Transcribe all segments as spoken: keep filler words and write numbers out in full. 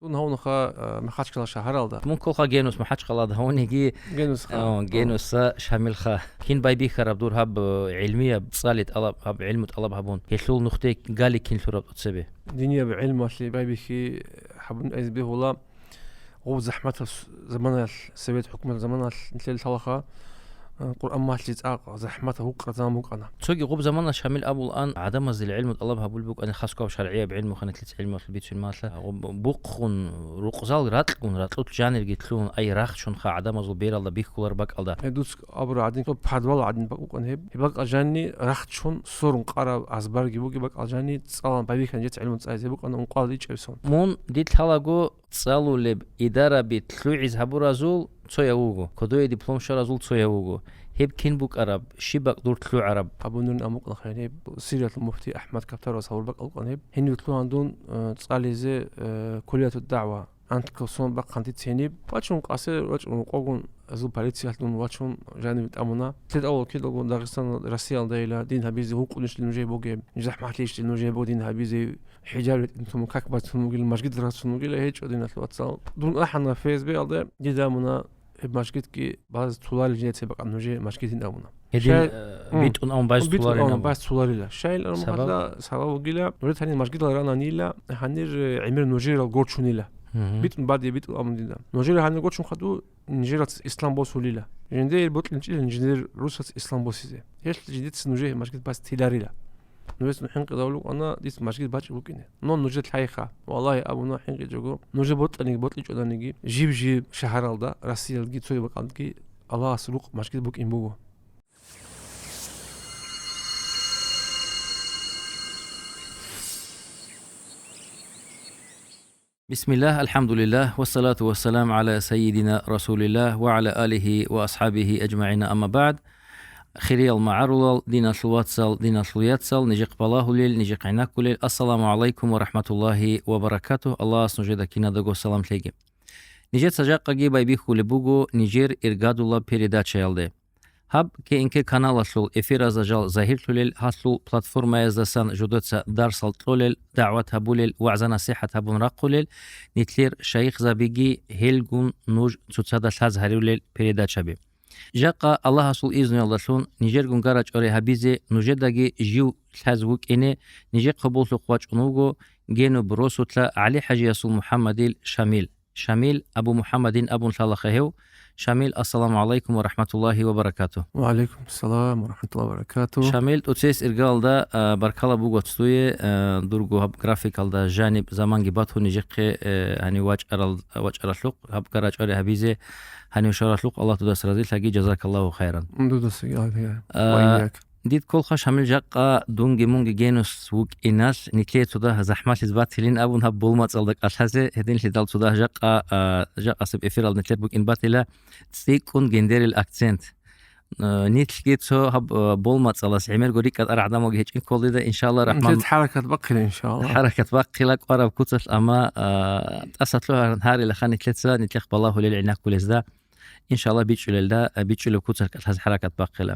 Дун гьавунаха, а, Махачкала шагьаралда. Мун кколха Генус Махачкалада гьавуниги. Генусха. О, Генуса Шамилха. Кин байбихьараб дур гьаб, э, гӀилмияб цӀали тӀалаб, гьаб гӀилму тӀалаб гьабун? Гьелъул нухде гали кин лъураб тӀоцебе? Динияб гӀилмуялъе байбихьи гьабун айз бегьула. Гъуб захӀматаб с-, заманаялъ, совет хӀукумат заманаялъ нилъел лъалаха, а, Къуръан малъи цӀакъ захӀматаб гьукъараб заман букӀана. Цоги гъуб замана Шамил абулаан гӀадамазил гӀилму тӀалаб гьабулеб букӀани, хасго гьаб шаргӀияб гӀилму ханилъица гӀилмуялъ бицунмалъа, гъуб бухъун, рукъзал ракьун, ракьулъ жанирги лъугьун, ай рахчунха гӀадамазул бералда бихьулар бакӀалда. Гьедуц абура гӀадин, цо подвал гӀадин бакӀ букӀан гьеб. Гьеб бакӀа жанни рахчун, сорун къараб азбарги буги бакӀал жанни цӀалан байбихьан жец гӀилму цӀайзе букӀана ункъвал ичӀев сон. Мун дилъалаго, цӀалулеб, идараби лъугӀиз гьабуразул цояв вуго, кодое диплом щваразул цояв вуго. Гьеб кин букӀараб, щиб бакӀ дур лъугӀараб? Абунурин амукълахъе гьеб, Сириялъул муфти АхӀмад Каптаровас гьавур бакӀ букӀан гьеб. Гьенив лъугьандун, э, цӀализе, э, куллияту дагӀва, анкьго сон бахъан дица гьениб. Вачун къасе, вачун къогун, азул полициялъ дун вачун жаниб тӀамуна. Лъед авал кидалгун Дагъистан, Россиялдайила дин гьабизе гьукъунищ нужее бугеб, захӀматлъищ нужее бугеб дин гьабизе? ХӀижаб ретӀун тун, как бацун вугила, мажгид рацун вугила, гьечӀо, диналъул вацал. Дун ахӀана ФСБ-алде, дида муна гьеб мажгидги баз цуларил жинеца бакӀан нужее мажгидин абуна. Гьедин, Шай-, э, м, битӀун абун баз битӀун цуларин абун абун. Баз цуларила. Щайил абун Сабаб? Хатла, сабаб вугила, нужер гьанир мажгидал рананила, гьанир, э, гӀемер нужерал горчунила. Мгм. БитӀун бадиб битӀун абун дида. Нужер гьанир горчун хадув, нижерац ислам босулила. Жиндир ботлинчӀила нижер русац ислам босизе. Гьелъ жидеца нужее мажгид баз тиларила. Нужеца ну хӀинкъи давлукъана, диц мажгид бачӀи букӀине. Но нужер лъайха. Валлагьи, абуна хӀинкъичӀого, нужер ботӀаниги, ботӀичӀоданиги, жиб-жиб шагьаралда, Россиялги, цоги бакӀалдги Аллагьас рукъ мажгид букӀин буго. Бисмиллагь, алхӀамдулиллагь, вассалату вассаламу гӀала сайидина Расулиллагь ва гӀала алихи ва асхӀабихи аджмагӀина, амма багӀд. Хириял магӀарулал, диналъул вацал, диналъул яцал, нижехъ балагьулел, нижехъ гӀенеккулел, ассаламу гӀалайкум ва рахӀматуллагьи ва баракатугь, Аллагьас нужеда кинадаго салам лъеги. Нижеца жакъаги байбихьулеб буго нижер иргадулаб передачаялде. Гьаб К Н К каналалъул эфиразда жал загьирлъулел, гьалъул платформаяздасан жодоца дарсал кьолел, дагӀват гьабулел, вагӀза-насихӀат гьабун рахъулел, нилъер шайихзабиги гьелгун нуж цоцазда лъаз гьарулел передачаби. Жакъа Аллагьасул изнуялдалъун нижергун гара-чӀвари гьабизе нужедаги жив лъаз вукӀине нижехъе болъухъ вачӀун вуго Генуб росулъа ГӀали-ХӀажиясул МухӀаммадил Шамил. Шамил Абу МухӀаммадин абун лъалаха гьев. Шамил, ассаламу гӀалайкум ва рахӀматуллагьи ва баракатугь. Ва гӀалайкум салам ва рахӀматуллагьи ва баракатугь. Шамил, тӀоцес иргалда, а, баркала буго цӀуе, а, дурго гьаб графикалда жаниб заманги батун нижехъе, э, гьанив вачӀарал-, вачӀаралъухъ, гьаб гара-чӀвари гьабизе гьанив щваралъухъ, Аллагь дудаса разилъаги, жазакаллагьу хайран. Дудасаги, Аллагь, я. А, Ва иякк. Дид кколха, Шамил, жакъа дунги мунги Генус вукӀиналъ, нилъее цо дагь захӀмалъиз батилин абун гьаб болмацӀалда кӀалъазе, гьединлъидал цо дагь жакъа, а, жакъасеб эфиралда нилъер букӀин батила цӀикӀкӀун гендерил акцент. А, нилъги цо гьаб, а, болмацӀалас гӀемерго рикӀкӀад ара гӀадамалги гьечӀин кколдида, иншалла, рахман. Нилъец хӀаракат бахъила, иншалла. ХӀаракат бахъила кӀвараб куцалъ, амма, а, тӀаса лъугьаран гьарилаха нилъеца, нилъехъ балагьулел гӀенеккулезда, иншалла, бичӀчӀулелда, а, бичӀчӀулеб куцалъ кӀалъазе хӀаракат бахъила.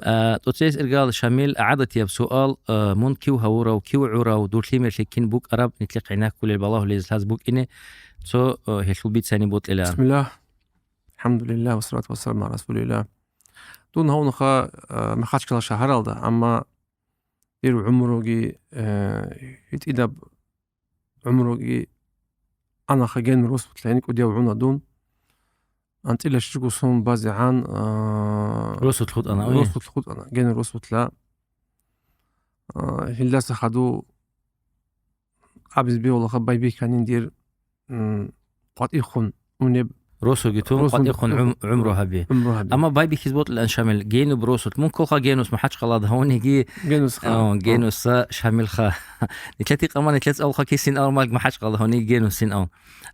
А, тӀоцес иргал, Шамил, гӀадатияб суал, а, мун кив гьавурав, кив гӀурав, дур лъимерлъи кин букӀараб, нилъехъ гӀенеккулел балагьулел лъаз букӀине цо, а, гьелъул бицани бокьилаан. Бисмиллагь. АлхӀамдулиллагь, вассалату вассаламу гӀала расулиллагь. Дун гьавунаха, а, Махачкала шагьаралда, амма дир гӀумруги, а, гьитӀидаб гӀумруги анаха Генур росулъа гьениб кӀудияв гӀуна дун. АнцӀила щуго сон базегӀан, а, Росулъ хутӀана, ой? Росулъ хутӀана, Генур росулъа. А, гьелдаса хадув абиз бегьулаха байбихьанин дир, м, къватӀихъун унеб. Росуги тун, Росун къватӀихъун тун гӀум-, гӀумру гьаби. ГӀумру гьаби. Амма байбихьиз бокьилаан, Шамил, Генуб росулъ. Мун кколха Генус Махачкъалада гьавуниги, Генусха. О, Генуса Шамилха. Нилъети къаман нилъец авлха кисин авр малг Махачкъалада гьавуниги Генусин ав.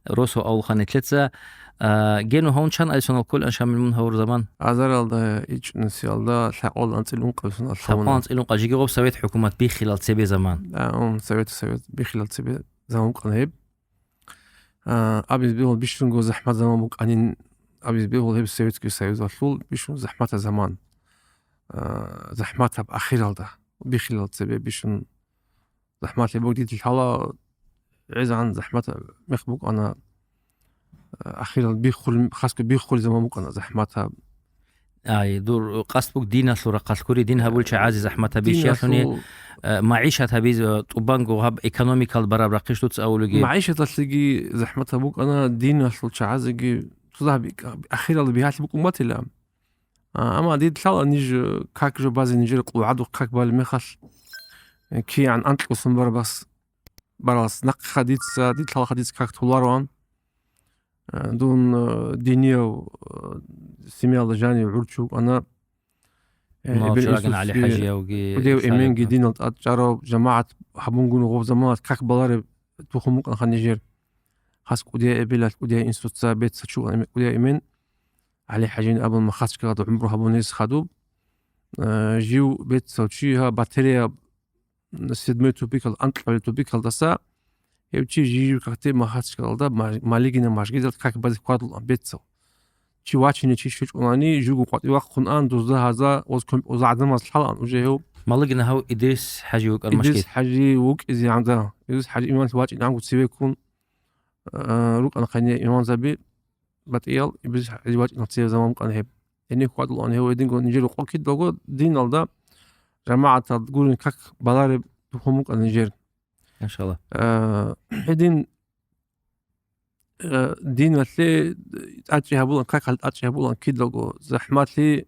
Росу авлха нилъеца, а, Гену гьавун чан айсонал кколаан, Шамил, мун гьавур заман? Азаралда ичӀнусиялда лъакъвал анцӀил ункъаб соналъ гьавуна. Лъакъвал анцӀил ункъа жиги гъоб Совет хӀукумат биххилал цебе заман. Да, ун, Совет, Совет биххилал цебе заман букӀана гьеб. А, абиз бегьул бищунго захӀмат заман букӀанин, абиз бегьул гьеб Советский Союзалъул бищун захӀматаб заман. А, захӀматаб ахиралда, биххилал цебе бищун захӀматлъи бугдидал лъала, гӀезегӀан захӀматаб мех букӀана, ахирал биххул, хасго биххул заман букӀана захӀматаб. Ай, дур къасд буго диналъул рахъалъ гури, дин гьабулчи гӀази захӀматаб иш ялъуни, диналъул э, магӀишат гьабиз, э, тӀубанго гьаб экономикал бараб рахъиш дуца авулиги. МагӀишаталъеги захӀматаб букӀана, диналъул чагӀазеги цо дагьаб ахирал бигьалъи букӀун батила. А, амма дид лъала ниж, э, как жо базе нижер къулгӀадухъ как балеб мехалъ, э, кигӀан анкьго сон барабас баралас нахъха дица, дид лъалаха дица как толароан. Э, дун, э, динияв, э, семьялда жанив гӀурчи вукӀана. Э, Мал эбел чурагин ГӀали инсуцги, ХӀажиявги, кӀудияв эменги, диналда тӀад чӀарав жамагӀат гьабунгун гъоб заманалъ как балареб тухум вукӀанха нижер. Хас кӀудияв эбелалъ кӀудияв инсуца беццачуган эмен кӀудияв эмен. ГӀали ХӀажин абун Махачкалада гӀумру гьабун гьес хадуб. Э, жив бецав чи гьа батарея седьмой тупикал, анкьабилеб тупикалдаса, гьев чи жижив какде Махачкалалда маж-, Малигина мажгидалда как базе хьвадулаан бецав. Чи вачине чи щвечӀунани, жугу къватӀив вахъун ан, дузда гьаза, оз ком-, оз гӀадамаз лъалаан уже гьев. Малигина гьав Идрис ХӀажи вукӀар Идрис мажгид. ХӀажи вукӀизе гӀанда. Идрис ХӀажи имамлъи вачӀин гӀанго цевеккун, а, рукӀана хъайне имамзаби. БатӀиял Иблис гьарилъ вачӀиналъ цеве заман букӀана гьеб. Гьениб хьвадулаан гьев гьединго нижер рокъов кидаго диналда жамагӀаталда гурин как балареб тухум букӀана нижер. Машалла. Э, гьедин, э, диналъе тӀачӀи гьабулаан, какал тӀачӀи гьабулаан кидаго захӀмалъи,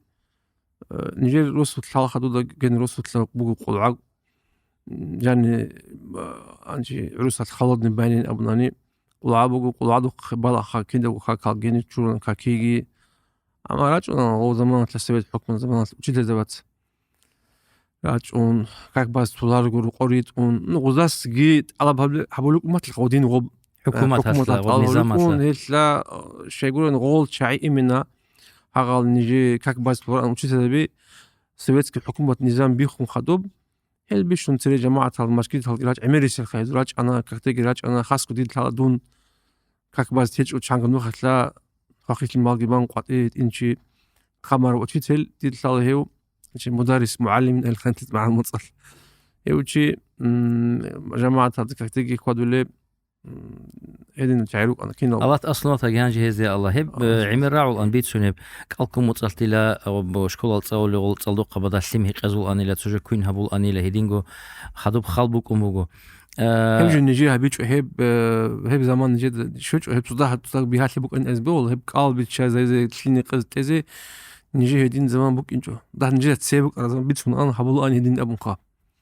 э, нижер росулъ лъалаха дуда ген росулъа буго къулгӀа, м, жани, а, анчи гӀурусалъ холодный байнин абунани, къулгӀа буго, къулгӀадухъе балаха киндаго какал гени чурун какиги. Амма рачӀуна гъов заманалъ, совет хӀукман заманалъ учительзабац рачӀун, как баз туларго рукъо ритӀун. Ну, гъузасги тӀалаб гьабли-, гьабулукӀун батилха гъодин гъоб, э, ХӀукуматалъа, хӀукуматалъ гъоб тӀалаб низамалъа. Гьелъа, э, щайгуран гъол чагӀи имена гьагъал нижи как баз туларан учительзаби советский хӀукумат низам биххун хадуб, гьел бищун цере жамагӀатал, мажгиталги рачӀ-, гӀемерисел хайзу рачӀана, какдеги рачӀана, хасго дид лъала дун как баз течӀо чанга нухалъа, хвахилъи малги бан къватӀи тӀинчи камар учитель дид лъала гьев, чи мударрис, мугӀалим, ил хантит магӀан муцӀал. Гьев чи, м, жамагӀаталда какдеги хьвадулеб, м, гьедин чагӀи рукӀана кинал. Аллагь аслуна таги гьанже гьезде Аллагь. Гьеб, Аллагь э, гьезде. ГӀемер рагӀулан бицунеб, кӀалккун муцӀалъила, э, б-, школал цӀалулел гъол цӀалдохъа бадалъ лъим гьекъезул анила, цо жо квин гьабул анила, гьединго хадуб хал букӀун буго. Э, Гьеб жо нижи гьабичӀо, гьеб, э, гьеб заман нижеда щвечӀо, гьеб цуда гьаб цуда бигьалъи букӀин эзбе гьеб кӀал биччазайзе, лъим гьекъез тӀезе, нижи гьедин заман букӀинчӀо. Дагь нижеда цебе букӀара заман бицун ан гьабул ан гьедин абунха.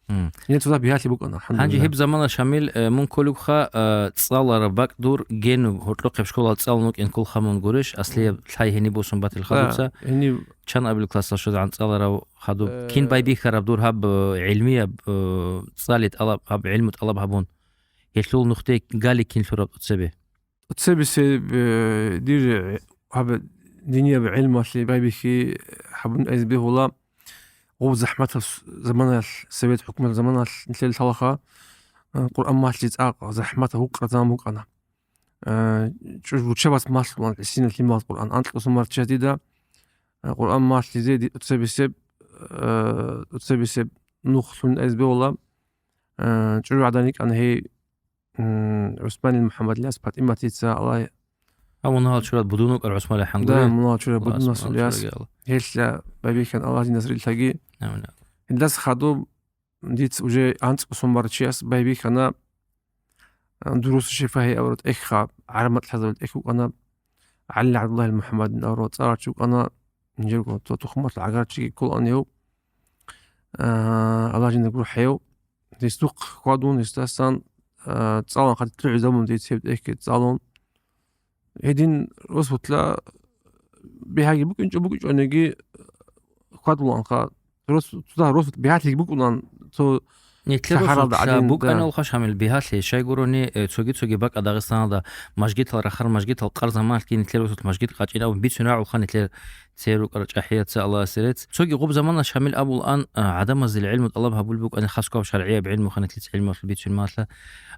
Мм. Гьенир цо дагь бигьалъи букӀана, Гьанже алхӀамдулиллагь. Гьеб замана, Шамил, э, мун кколевха, э, цӀалараб бакӀ дур генуб, гьоркьохъеб школал цӀалун вукӀин кколха мун гурищ, аслияб лъай гьениб босун батилха дуца? Да, гьениб. Чан абил классалъ щвезегӀан цӀаларав хадуб? Э, кин байбихьараб дур гьаб, э, гӀилмияб, э, цӀали тӀалаб, гьаб гӀилму тӀалаб гьабун? Гьелъул нухде гали кин лъураб тӀоцебе? Цебесеб, э, дир гьаб динияб гӀелмалъе байбихьи гьабун айз бегьула, гъуб захӀматаб с-, заманалъ, совет хӀукумат заманалъ нилъер лъалаха, э, Къуръан малъи цӀакъ захӀматаб гьукъа заман букӀана. Э, чӀужу руччабац малъулан гӀисина лъимал Къуръан анкьусун марча дида, э, Къуръан малъизе ди-, цебесеб, э, цебесеб нух лъун айз бегьула, э, чӀужу гӀадан йикӀана гьей, м, ГӀусманил МухӀаммадлияс, ПатӀиматица, Аллагь. А, мунагьал чурад будун вукӀар ГӀусман АлхӀамдули. Да, мунагьал чурад Аллагь будун асулияс. Гьелъа байбихьан Аллагь динас рилъаги. Амин. Гьелдас хадуб диц уже анцӀго сон барчияс байбихьана, а, Дурус шифагьи аварат эхха, гӀармат лъазабал эхь вукӀана, ГӀалли ГӀабдуллагьил МухӀаммадин аварат цӀарарчи вукӀана, нижерго цо тухумалъ гӀагарчиги кколаан гьев. А, Аллагь жинда гурхӀев, гьесухъ хьвадун, гьесдасан, а, цӀалун хъатӀи лъугӀизабун, децеб тӀехьги цӀалун. Гьедин росулъа бигьаги букӀинчӀо, букӀинчӀониги хьвадуланха. Рос-, цо дагь росулъ бигьалъиги букӀунан, цо Нилъер шагьаралда росулъа гӀадин, да. БукӀаналха, Шамил, бигьалъи, щайгурони, э, цоги-цоги бакӀа Дагъистаналда мажгитал, рахар мажгитал, къар заманалъги нилъер росулъ мажгит къачӀин абун бицун рагӀулха нилъер церукӀар чӀахӀияца, Аллагьасе рецц. Цоги гъуб замана, Шамил, абулан, а, гӀадамазил гӀилму тӀалаб гьабулеб букӀани, хасго гьаб шаргӀияб гӀилму ханилъица гӀилмуялъ бицун малъа,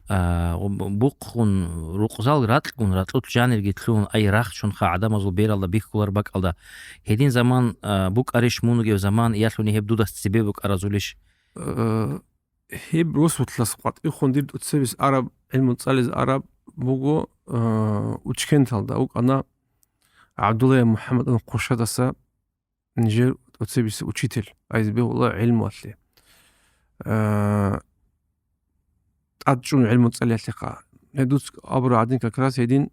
а, гъуб-, бухъун, рукъзал ракьгун, ракьул жанирги лъун, ай рахчунха гӀадамазул бералда бихьулар бакӀалда. Гьедин заман, а, букӀарищ мун вугев заман, ялъуни гьеб дудас цебе букӀаразулищ? Э, Гьеб росулъас къватӀирхъун дир тӀоцебиз араб, гӀилму цӀализ араб буго, а, Учкенталда вукӀана ГӀабдуллаев МухӀаммад Хъушадаса нижер тӀоцебиса учитель, айз бегьула гӀилмуялъе. А, тӀад чӀун гӀилму цӀалиялъехъа. Гьедуц абура гӀадин, как раз гьедин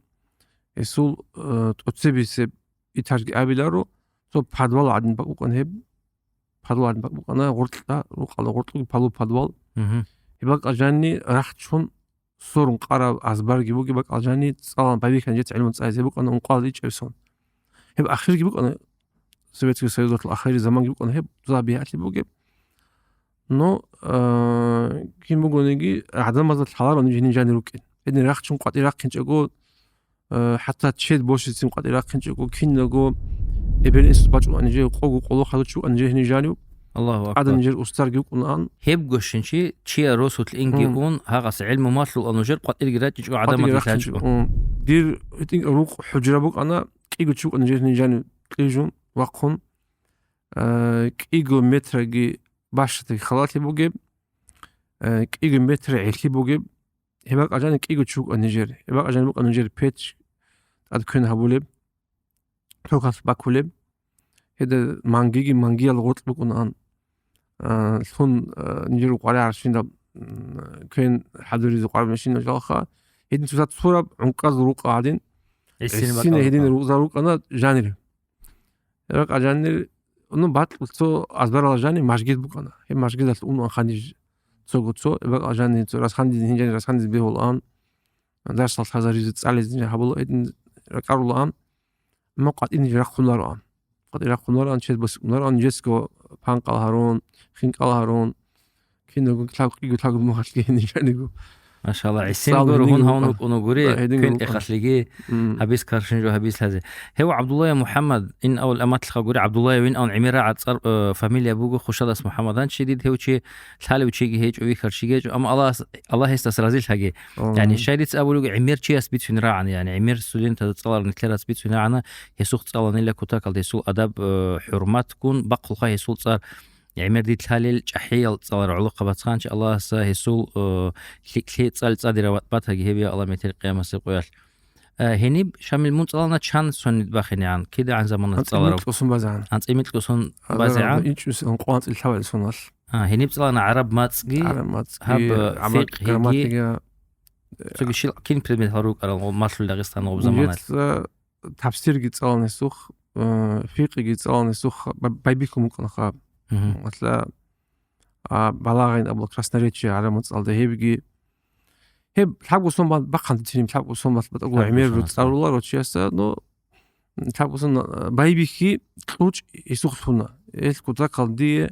гьесул, а, тӀоцебисеб этажги абиларо, цо подвал гӀадин бакӀ букӀана гьеб, подвал гӀадин бакӀ букӀана, гъоркьа, рукъала гъоркьуги палу подвал. Мгм. Гьеб бакӀа жанни рахчун сорун къараб азбарги бугеб бакӀал жанни цӀалан байбихьан жец гӀилму цӀайзе букӀана ункъвал ичӀебсон. Гьеб ахирги букӀана Советский Союзалъул ахири заманги букӀана гьеб, дуза бигьалъи бугеб. Но, а, кин бугониги, гӀадамазда лъаларо ниж гьенин жанир рукӀин. Гьедин рахчун къватӀир рахъинчӀего, а, хӀатта чед бошицин къватӀир рахъинчӀего, кинаго эбел-инсуц бачӀуна нижер, къого къоло хадур чи вукӀана нижер гьенин жанив. Аллагьу акбар. ТӀадан нижер устарги вукӀунаан. Гьебго щинчи, чияр росулъ инги Мгм. ун, гьагъас гӀилму малъула нужер къватӀирги рачӀичӀо къватӀирги гӀадамазда рахъинчӀего. лъачӀого. М, дир гьитӀин рукъ хӀужра букӀана, кӀиго чи вукӀана нижер гьенин жанив кьижун, вахъун. А, кӀиго метраги бащадги халалъи бугеб, а, кӀиго метр гӀелъи бугеб, гьеб бакӀа жаниб кӀиго чи вукӀана нижер. Гьеб бакӀа жаниб букӀана нижер печь тӀад квен гьабулеб, токалъ бакулеб. Гьеда мангиги мангиял гъоркь букӀунаан. А, лъун, а, нижер къваригӀарщинаб, м, квен хӀадуризе къвараб машина жалха. Гьедин цоцазда цураб гӀункӀазул рукъа гӀадин. ГӀисин ГӀисина гьедин бакӀалда. рукъзал рукӀана жанир. Ракъа жанир, ну, бакьул цо азбарала жани мажгид букӀана. Гьеб мажгидалъ ун анхъаниж цого цо, ракъа жани цо расхандиз, гьин жани расхандиз бегьулаан, дарсал лъазаризе цӀализе гьабула гьедин ракӀарулаан, амма къватӀиниж рахъун лароан. КъватӀи рахъун лароан, чед босун лароан, жесго панкъал гьарун, хинкӀал гьарун, киналго лъабкъиго лъабго мухалъги гьенин жаниго. Машалла, гӀисинго Цал ругьун гьенин гьавун рукъана. вукӀун гури, Да, гьедин квен рукъана. эхалъиги М. гьабиз каршин жо гьабиз лъазе. Гьев ГӀабдуллаев МухӀаммад, ин авал аматлъа гури, ГӀабдуллаев ин авал гӀемер рагӀа цӀар, э, фамилия буго, Хушадас МухӀаммадан чи дид гьев чи, лъалев чиги гьечӀо, вихьар чиги гьечӀо, амма Аллагьас, Аллагь гьесдас разилъаги. Амин. ЯгӀни, щай дица абулего, гӀемер чияс бицунеб рагӀана, ягӀни, гӀемер студентазда цӀаларал нилъерац бицунеб рагӀана, гьесухъ цӀаланила кутакалда гьесул адаб, э, хӀурматгун бахъулха гьесул цӀар. ГӀемер дид лъалел чӀахӀиял цӀаларал гӀолохъабац хъанчи Аллагьас гьесул, э, лъикӀлъи цӀали цӀадирав батаги гьеб, я Аллагь, метер къиямасеб къоялъ. Э, гьениб, Шамил, мун цӀалана чан сонид бахинегӀан, кидагӀан замана АнцӀила цӀаларав? микьго сон базегӀан. АнцӀила микьго сон Азар базегӀан? ИнчӀусан къванцӀил лъабал соналъ. А, гьениб цӀалана гӀараб мацӀги, ГӀараб мацӀги, гьаб, э, гӀамал, фикъгьиги, грамматика, э, цоги щил-, кин предметал рукӀарал малъул Дагъистан гъоб заманаялъ? Нижеца тафсирги цӀаланесухъ, э, фикъиги цӀаланесухъ ба-, байбихьун букӀанаха. Мгм. Масала, а, Балагъин абула красноречие гӀараб мацӀалда гьебги. Гьеб лъабго сон бан-, бахъан дитиниб, лъабго сон бал-, батӀаго лъабго гӀемер сон бал. цӀаруларо чиясда, но лъабго сон, а, байбихьи кьучӀ гьесухъ лъуна. Ил кутакал дие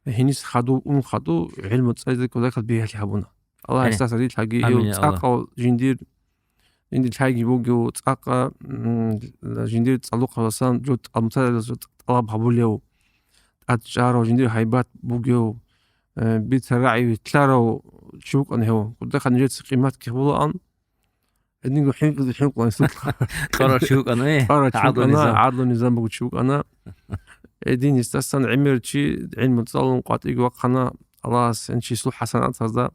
гьенис хадув, ун хадув, гӀилму цӀализе кутакал бигьалъи гьабуна. Аллагь Гье. гьесдаса рилъаги, Амин, гьев я Аллагь. цӀакъав жиндир, жиндир лъайги бугев, цӀакъа, м, жиндир цӀалухъаласан жо тӀалмутаралъ тӀалаб гьабулев, тӀад чӀарав, жиндир гьайбат бугев, э, бица рагӀи витлъарав чи вукӀана гьев. Кутакал нижеца къиматги гьабулаан, гьединго хӀинкъизе хӀинкъулаан сулха. Кьурав чи вукӀана, э? Кьурав чи ГӀадлу вукӀана, низам. гӀадлу низам бугев чи вукӀана. Гьедин гьесдасан гӀемер чи гӀилму цӀалун къватӀиги вахъана, Аллагьас гьанчи гьесул хӀасанатазда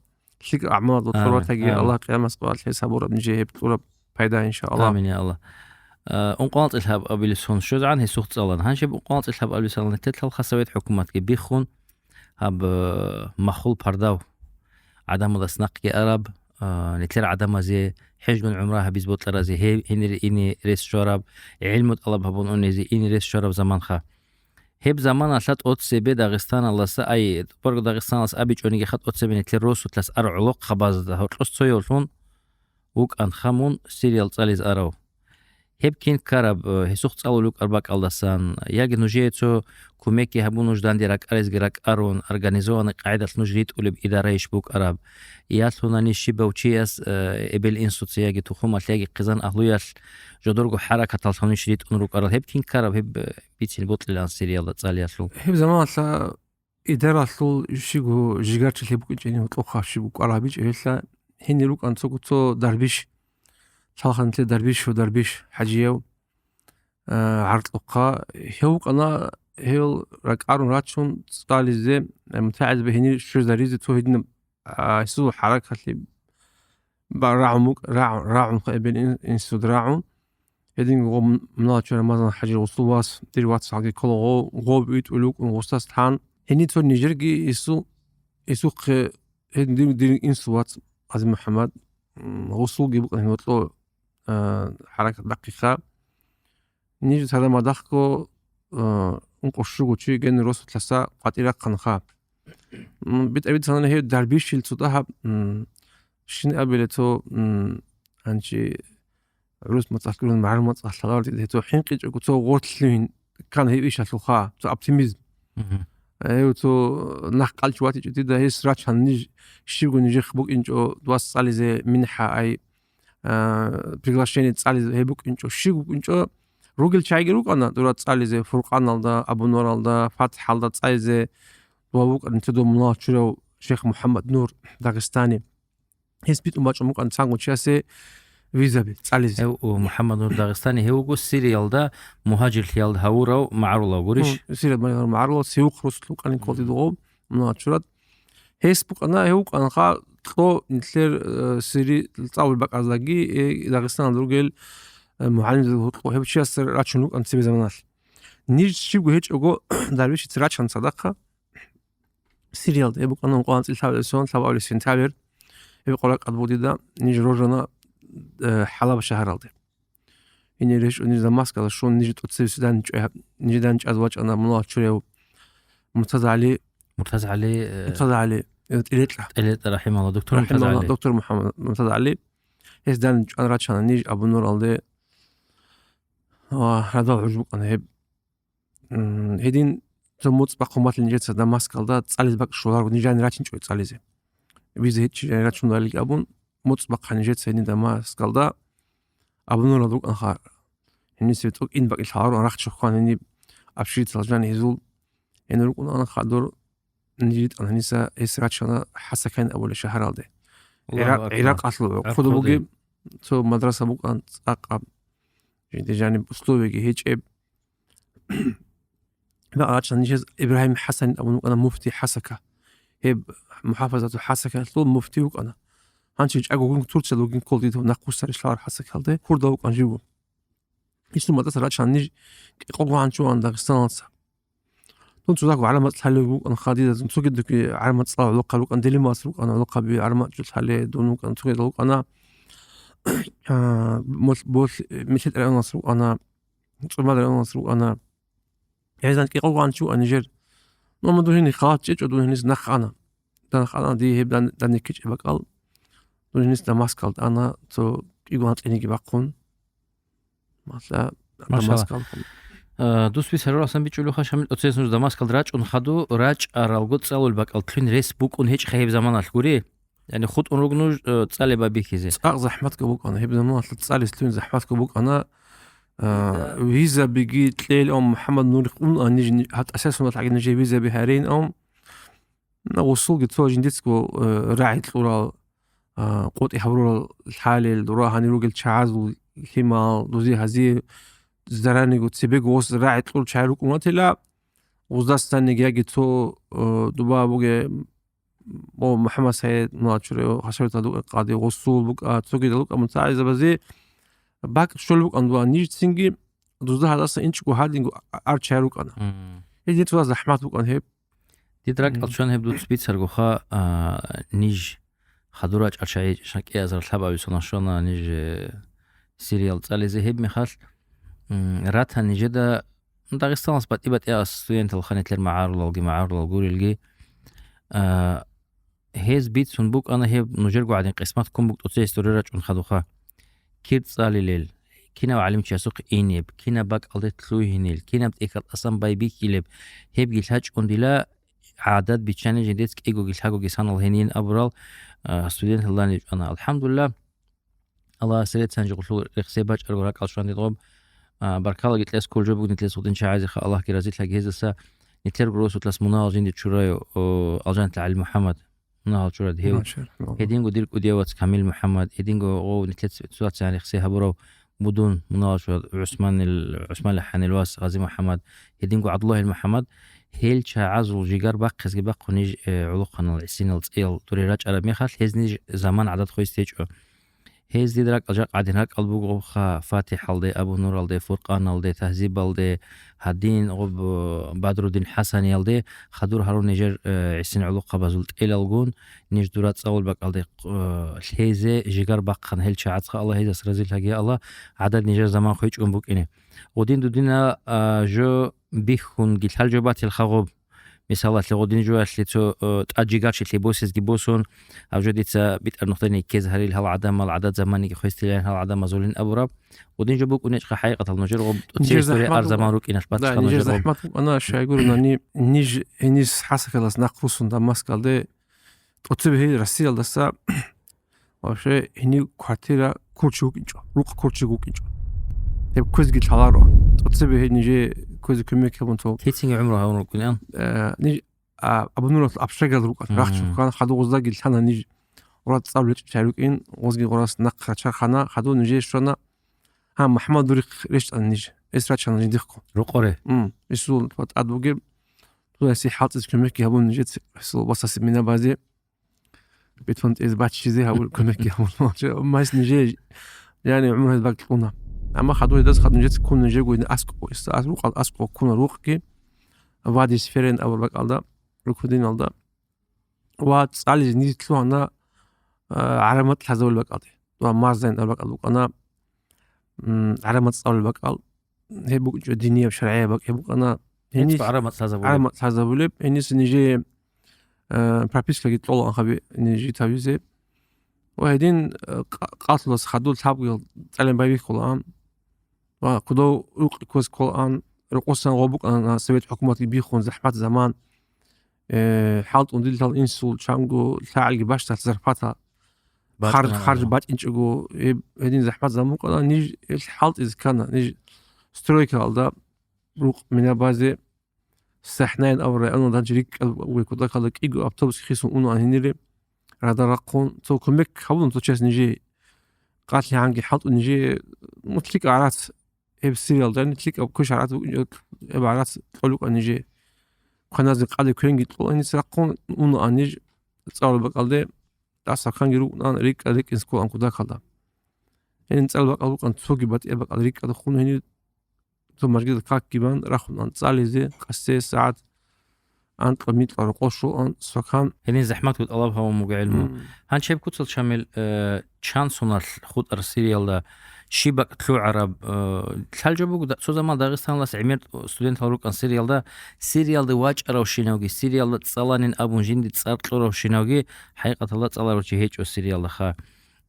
лъикӀ агӀмалазул Амин, тӀурбатаги, амин. Аллагь къиямас къоялъ гьес гьабураб нижее гьеб кьураб пайда, иншааллагь. Амин, я Аллагь. Э, ункъванцӀи лъабабилеб сон щвезегӀан гьесухъ цӀалана. Гьанже ункъванцӀи лъабабилеб соналъ нилъер лъал хасавет хӀукуматги биххун, гьаб, э, махул пардав гӀадамалдас нахъги араб, э, нилъер гӀадамазе хӀежгун гӀумра гьабиз бокьаразе гье-, гьенире ине рес щвараб, гӀилму тӀалаб гьабун унезе ине рес щвараб заманха. Гьеб заманалъа тӀоцебе Дагъистаналдаса, ай, тӀубарго Дагъистаналдаса абичӀониги ха тӀоцебе нилъер росулъас ар гӀолохъабазда гьоркьос цоявлъун вукӀанха мун Сириялъ цӀализ арав. Гьеб кин ккараб, э, гьесухъ цӀалулев вукӀар бакӀалдасан, яги нужее цо кумекги гьабун, нуж данде ракӀаризги ракӀарун, организованный къагӀидалъ нуж ритӀулеб идарайищ букӀараб, ялъунани щибав чияс, э, эбел-инсуца яги тухумалъ яги хъизан-агьлуялъ жодорго хӀаракаталъунищ ритӀун рукӀарал, гьеб кин ккараб, гьеб, э, бицин бокьилаан Сириялда цӀалиялъул. Гьеб заманалъа идаралъул щиго жигарчилъи букӀинчӀени гьоркьохъа щиб букӀараб гьабичӀеб гьелъа, гьенир рукӀан цого цо дарбиш, лъалхъанилъе дарбиш ва дарбиш хӀажияв, а, гӀаркьухъа. Гьев вукӀана, гьев ракӀарун рачун цӀализе, а, мутагӀилзаби гьенир щвезаризе цо гьединаб а, гьесул хӀаракатлъи ба-, рагӀун букӀ-, рагӀун, рагӀун хъайбел ин-, институт рагӀун. Гьединго гъо-, мунагьал чурай Рамазан ХӀажи гъусул вас, дир вацалги ккола гъо-, гъоб витӀулев вукӀун гъусдас тан. Гьенив цо нижерги гьесул, гьесухъе, гьедин дир, дир инсул вац ГъазимухӀаммад, м, гъусулги букӀана гьев гьоркьо, а, хӀаракат бахъиха. Ниж цадахъ мадахъго, а, ункъо щуго чи гьенир росулъаса къватӀир рахъанха. М, битӀа-битӀана гьев дарбишил цо дагьаб, м, щин абиле цо, м, гьанчи гӀурус мацӀалъ гурун, магӀарул мацӀалъ лъаларде гьев цо хӀинкъичӀого цо гъорлъ лъугьин ккан гьев ишалъулха, цо оптимизм. Мгм. Гьев цо нах къалчи ватичӀо дида, гьес рачан ниж, щибго нижехъ букӀинчӀо, вас цӀализе минхӀа ай, а, приглашение цӀализе гьеб букӀинчӀо, щиб букӀинчӀо, ругел чагӀиги рукӀана дура цӀализе, Фуркъаналда, Абу Нуралда, ФатхӀалда цӀализе, ва вукӀана цо дов мунагьал чурав шейх МухӀаммад Нур Дагъистани. Гьес битӀун бачӀун букӀана цанго чиясе визаби цӀализе. Гьев, о, МухӀаммад Нур Дагъистани, гьев вуго Сириялда мугьажирлъиялда гьавурав магӀарулав гурищ? Гьун, Сириялда магӀарулав, Севухъ росулъ вукӀанин кколдидго, мунагьал чурад. Гьес букӀана, гьев вукӀанха кьо нилъер, э, Сири цӀалул бакӀаздаги, э, Дагъистаналда ругел, э, мугӀалимзабазул гьоркьо гьев чияс рачун рукӀана цебе заманалъ. Ниж щибго гьечӀого, дарбишица рачана цадахъа Сириялда. Гьеб букӀана ункъоялда анцӀила лъабабилеб сентябрь, гьеб къоракъат бугеб дида, ниж роржана, э, ХӀалаба шагьаралде. Гьенир рещтӀун ниж Дамаскалда щун, ниж тӀоцебесеб данде чӀвай-, ниж данде чӀвазе вачӀана мунагьал чурав Муртаза ГӀали. Муртаза ГӀали, э, Муртаза ГӀали, э, ТӀелекьа. ТӀелекьа, рахӀималла, доктор Муртаза ГӀали. РахӀималла, доктор МухӀаммад Муртаза ГӀали. Гьес данде чӀван рачана ниж Абу Нуралде. Ва радал гӀуж букӀана гьеб. М, гьедин цо моцӀ бахъун батани нижеца Дамаскалда цӀализе бакӀ щоларого, ниж гьанир рачинчӀо цӀализе. Виза гьечӀищ гьанир рачунарилан абун, моцӀ бахъана нижеца гьедин Дамаскалда. Абу Нуралда рукӀанха, гьениса тӀокӀин бакӀ лъаларо, рахча хъван гьениб общежитиялъ жаниб гьезул. Гьенир рукӀунаан хадур ниж ритӀана гьениса, гьес рачана ХӀасакайн абулеб шагьаралде. Аллагьу ГӀира-, акбар. ГӀиракъалъул гӀурхъуда бугеб цо мадраса букӀана цӀакъаб. Жинда жаниб условияги гьечӀеб. Бакъ рачана нижез Ибрагьим ХӀасанин абун вукӀана муфти ХӀасака. Гьеб мухӀафазатул ХӀасакалъул муфти вукӀана. Гьанже чӀаго гун Турциялда вугин кколдидав нахъвуссарищ лъалар ХӀасакалде, хурдал вукӀан живго. Гьесул мацӀалъ рачана ниж кӀикъого гьанчӀо вукӀана Дагъистаналдаса. Дун цо дагьаб гӀаламат лъалев вукӀана хадидазун, цогидабги гӀаламат цӀалал гӀолохъаби рукӀана, делималас рукӀана гӀолохъаби, гӀаламат жо лъале, дун вукӀана, цогидал вукӀана, а, мол-, мол-, милъи районалас рукӀана, цӀумал районалас рукӀана. Гьезан кӀикъого гьанчӀо вукӀана нижер. Ну, амма дун гьениб халат чӀечӀо, дун гьениса нахъ ана. Нахъ ана, дие гьеб дан-, данде ккечӀеб бакӀал. Дун гьениса Дамаскалда ана, цо кӀиго анцӀиниги бахъун. Масала, Машалла. Дамаскалда. Э, дус бицарурасан бичӀчӀулеха, Шамил, оцес нуж Дамаскалда рачӀун хаду, рачӀаралго цӀалул бакӀал лъугьин рес букӀун гьечӀха гьеб заманалъ гури? Яни хутӀун руго нуж, э, цӀализе бихьизе? ЦӀакъ захӀматго букӀана. Гьеб заманалъ цӀализе лъугьин захӀматго букӀана. Э, визабиги кьел, ам, МухӀаммад Нури къун, а, ниж, ниж, гьатӀасел соналъ гӀаги нижер визаби гьарейин, ам, На гъусулги цо жиндицго, э, рагӀи кьурал, а, къотӀи гьабурал лъалел, дура гьанир ругел чагӀазул лъимал, дузе гьазие зараниго цебего гъос рагӀи кьур чагӀи рукӀун ватила, гъуздасданиги яги цо, э, дуба буге, о, МухӀаммад СагӀид, Мугьачуре, Хасавюрталда вукӀа къади, гъусул букӀа, цогидал букӀа мутагӀилзабазе бакӀ щолеб букӀан дуа, нижецинги дузда гьадаса инчӀго гьадинго а-, ар чагӀи рукӀана. Мгм. Гьедин цо захӀмат букӀан гьеб. Дид ракӀал Мгм. чван гьеб дуц бицаргоха, а, ниж хадур рачӀарчагӀи шакӀиазар лъабаби сонашона ниж, э, Сириял цӀализе гьеб мехалъ, м, ратан нижеда, ну, Дагъистаналъ батӀи-батӀиас студентал ханилъер магӀарулалги, магӀарулал гурелги, а, гьез бицун букӀана гьеб нужерго гӀадин къисмат ккун бук тӀоцеясда рачӀун хадуха. Кир цӀалилел, кинав гӀалимчиясухъ инеб, кинаб бакӀалде лъугьинел, кинаб тӀехьал тӀасан байбихьилеб, гьебги лъачӀун дила гӀадат биччани жиндец кӀигоги лъагоги санал гьенин абурал, а, студенталдани чӀвана. АлхӀамдулиллагь, Аллагьас реццанчӀо гъулъул рехсей бачӀарго ракӀал щван дидгъоб, а, баркалаги кьес ккол жо бугин нилъер гъудин чагӀазеха, Аллагьги разилъаги гьезаса, нилъерго росулъас мунагьал жинде чурай, о, Алжанатла ГӀали МухӀаммад. Мунагьал чурад гьев. Машалла. Гьединго дир кӀудияв вац Камил МухӀаммад, гьединго гъов нилъер цо-, цо вацгӀан рехсей гьабурав будун, мунагьал чура ГӀусманил, ГӀусманил ХӀанил вас Гъази МухӀаммад, гьединго ГӀабдуллагьил МухӀаммад, гьел чагӀазул жигар бахъизги бахъун ниж, э, гӀолохъанал гӀисинал цӀиял дуре рачӀараб мехалъ, гьез ниж заман гӀадат хвейс течӀо. Гьез дида ракӀал жакъа гӀадин ракӀал бугоха, ФатихӀалде, Абу Нуралде, Фуркъаналде, Тагьзибалде, гьадин гъоб, э, Бадрудин ХӀасаниялде хадур гьарун нижер, э, гӀисин гӀолохъабазул тӀелалгун, ниж дура цӀалул бакӀалде, э, лъезе жигар бахъан гьел чагӀацха, Аллагь гьезас разилъаги, Аллагь, гӀадад нижер заман хвечӀун букӀине. Гъудин дудина, а, жо бихьунги лъал жо батил хагъуб. Мисалалъе, гъудин жоялъе цо, э, тӀад жигарчилъи босезги босун, гьаб жо дица битӀар нухданиги ккез гьарил гьал гӀадамал, гӀадад заманиги хвестилан гьал гӀадамазулин абураб. Гъудин жо букӀунечӀха хӀакъикъатал нужер гъоб тӀоцебесдуре ар заман рукӀиналъ батчӀха нужер гъоб. Да, нижер захӀмат букӀана, нижер захӀмат букӀана, щайгурунани, ниж гьенис хӀасахелас нахъ русун Дамаскалде, тӀоцебе гьей Россиялдаса вообще гьенив квартира кколчи вукӀинчӀо, рукъ кколчи вукӀинчӀо. Гьеб кквезги лъаларо. ТӀоцебе гьей нижее кквезе кумек гьабун цо. Кицинги гӀумру гьавун рукӀинан? Э, ниж, а, Абунуралъ общагаялда рукӀан, мгм, рахчун хъан, хадув гъоздаги лъана ниж. Гъураз цӀар лечӀчӀай рукӀин, гъозги гъурас нахъа чархана, хадув нижее щвана. Гьа, МухӀаммад дурихъ рещтӀана ниж. Эс рачана жиндихъго. Рукъоре? М, исул тӀад бугеб, туда си хӀалтӀиз кумекги гьабун нижеца, исул васаси мина базе. Бетон тӀез баччизе гьабул кумекги гьабун. Майс нижее, яни, гӀумру гьез бакӀ кьуна. Амма хадур гьедаз хадур нижеца ккун нижего ин аскӀо, ас-, рукъал аскӀо ккуна рукъги, Вади Сферен абур бакӀалда, рукудиналда. Ва цӀализе ниж лъугьана, а, гӀарамат лъазавул бакӀалде. Ва Марзайн абур бакӀал букӀана, м, гӀарамат цӀалул бакӀал. Гьеб букӀинчӀо динияб, шаргӀияб бакӀ гьеб букӀана. Гьенис гӀарамат лъазабулеб. ГӀарамат лъазабулеб. Гьенис нижее, э, пропискаги кьолаан хаби нижи тавизе. Ва гьедин, э, къа-, къалъулас хадур лъабгал цӀалин байбихьулаан. Ва кудов рукъ кквез кколаан, рокъосан гъо букӀана совет хӀукуматги биххун захӀмат заман. Э, хӀалтӀун дилъал инсул чанго лъагӀелги бащдалъ зарплата, харж, бачӀана харж гьабун. БачӀинчӀого, гьеб-, гьедин захӀмат заман букӀана, ниж гьелъ хӀалтӀизе ккана, ниж стройкаялда рукъ мина базе СахӀнайин абурай, анал данчи рикӀкӀад вай кутакалда кӀиго автобус хисун унаан гьенире, радар рахъун, цо кумек гьабун цо час нижее, къалъи гьанги хӀалтӀу нижее, ну, лъикӀ гӀарац, гьеб Сириялда, яни лъикӀаб квеш гӀарац букӀин, гьеб гӀарац кьолукӀа нижее. Хъаназе къаде квенги кьола гьениса рахъун, унаан ниж цӀалул бакӀалде, дасахъанги рукӀунаан рикӀкӀад рикӀкӀинс кколаан кутакалда. Гьенин цӀалул бакӀал букӀан цоги батӀияб бакӀал рикӀкӀад хун гьенив цо мажгиталъ какги бан рахунаан цӀализе, къасе сагӀат анкьа-микьа рокъов щолаан, сокан. Гьенин захӀматго тӀалаб гьавун буго гӀилму. Мм. Гьанчеб куцал, Шамил, э, чан соналъ хутӀар Сириялда, щиб бакӀ лъугӀараб, э, лъал жо буго, да-, цо заман Дагъистаналъ гӀемер студентал рукӀан Сириялда, Сириялда вачӀаравщинавги, Сириялда цӀаланин абун жинди цӀар кьуравщинавги, хӀакъикъаталда цӀаларав чи гьечӀо Сириялдаха.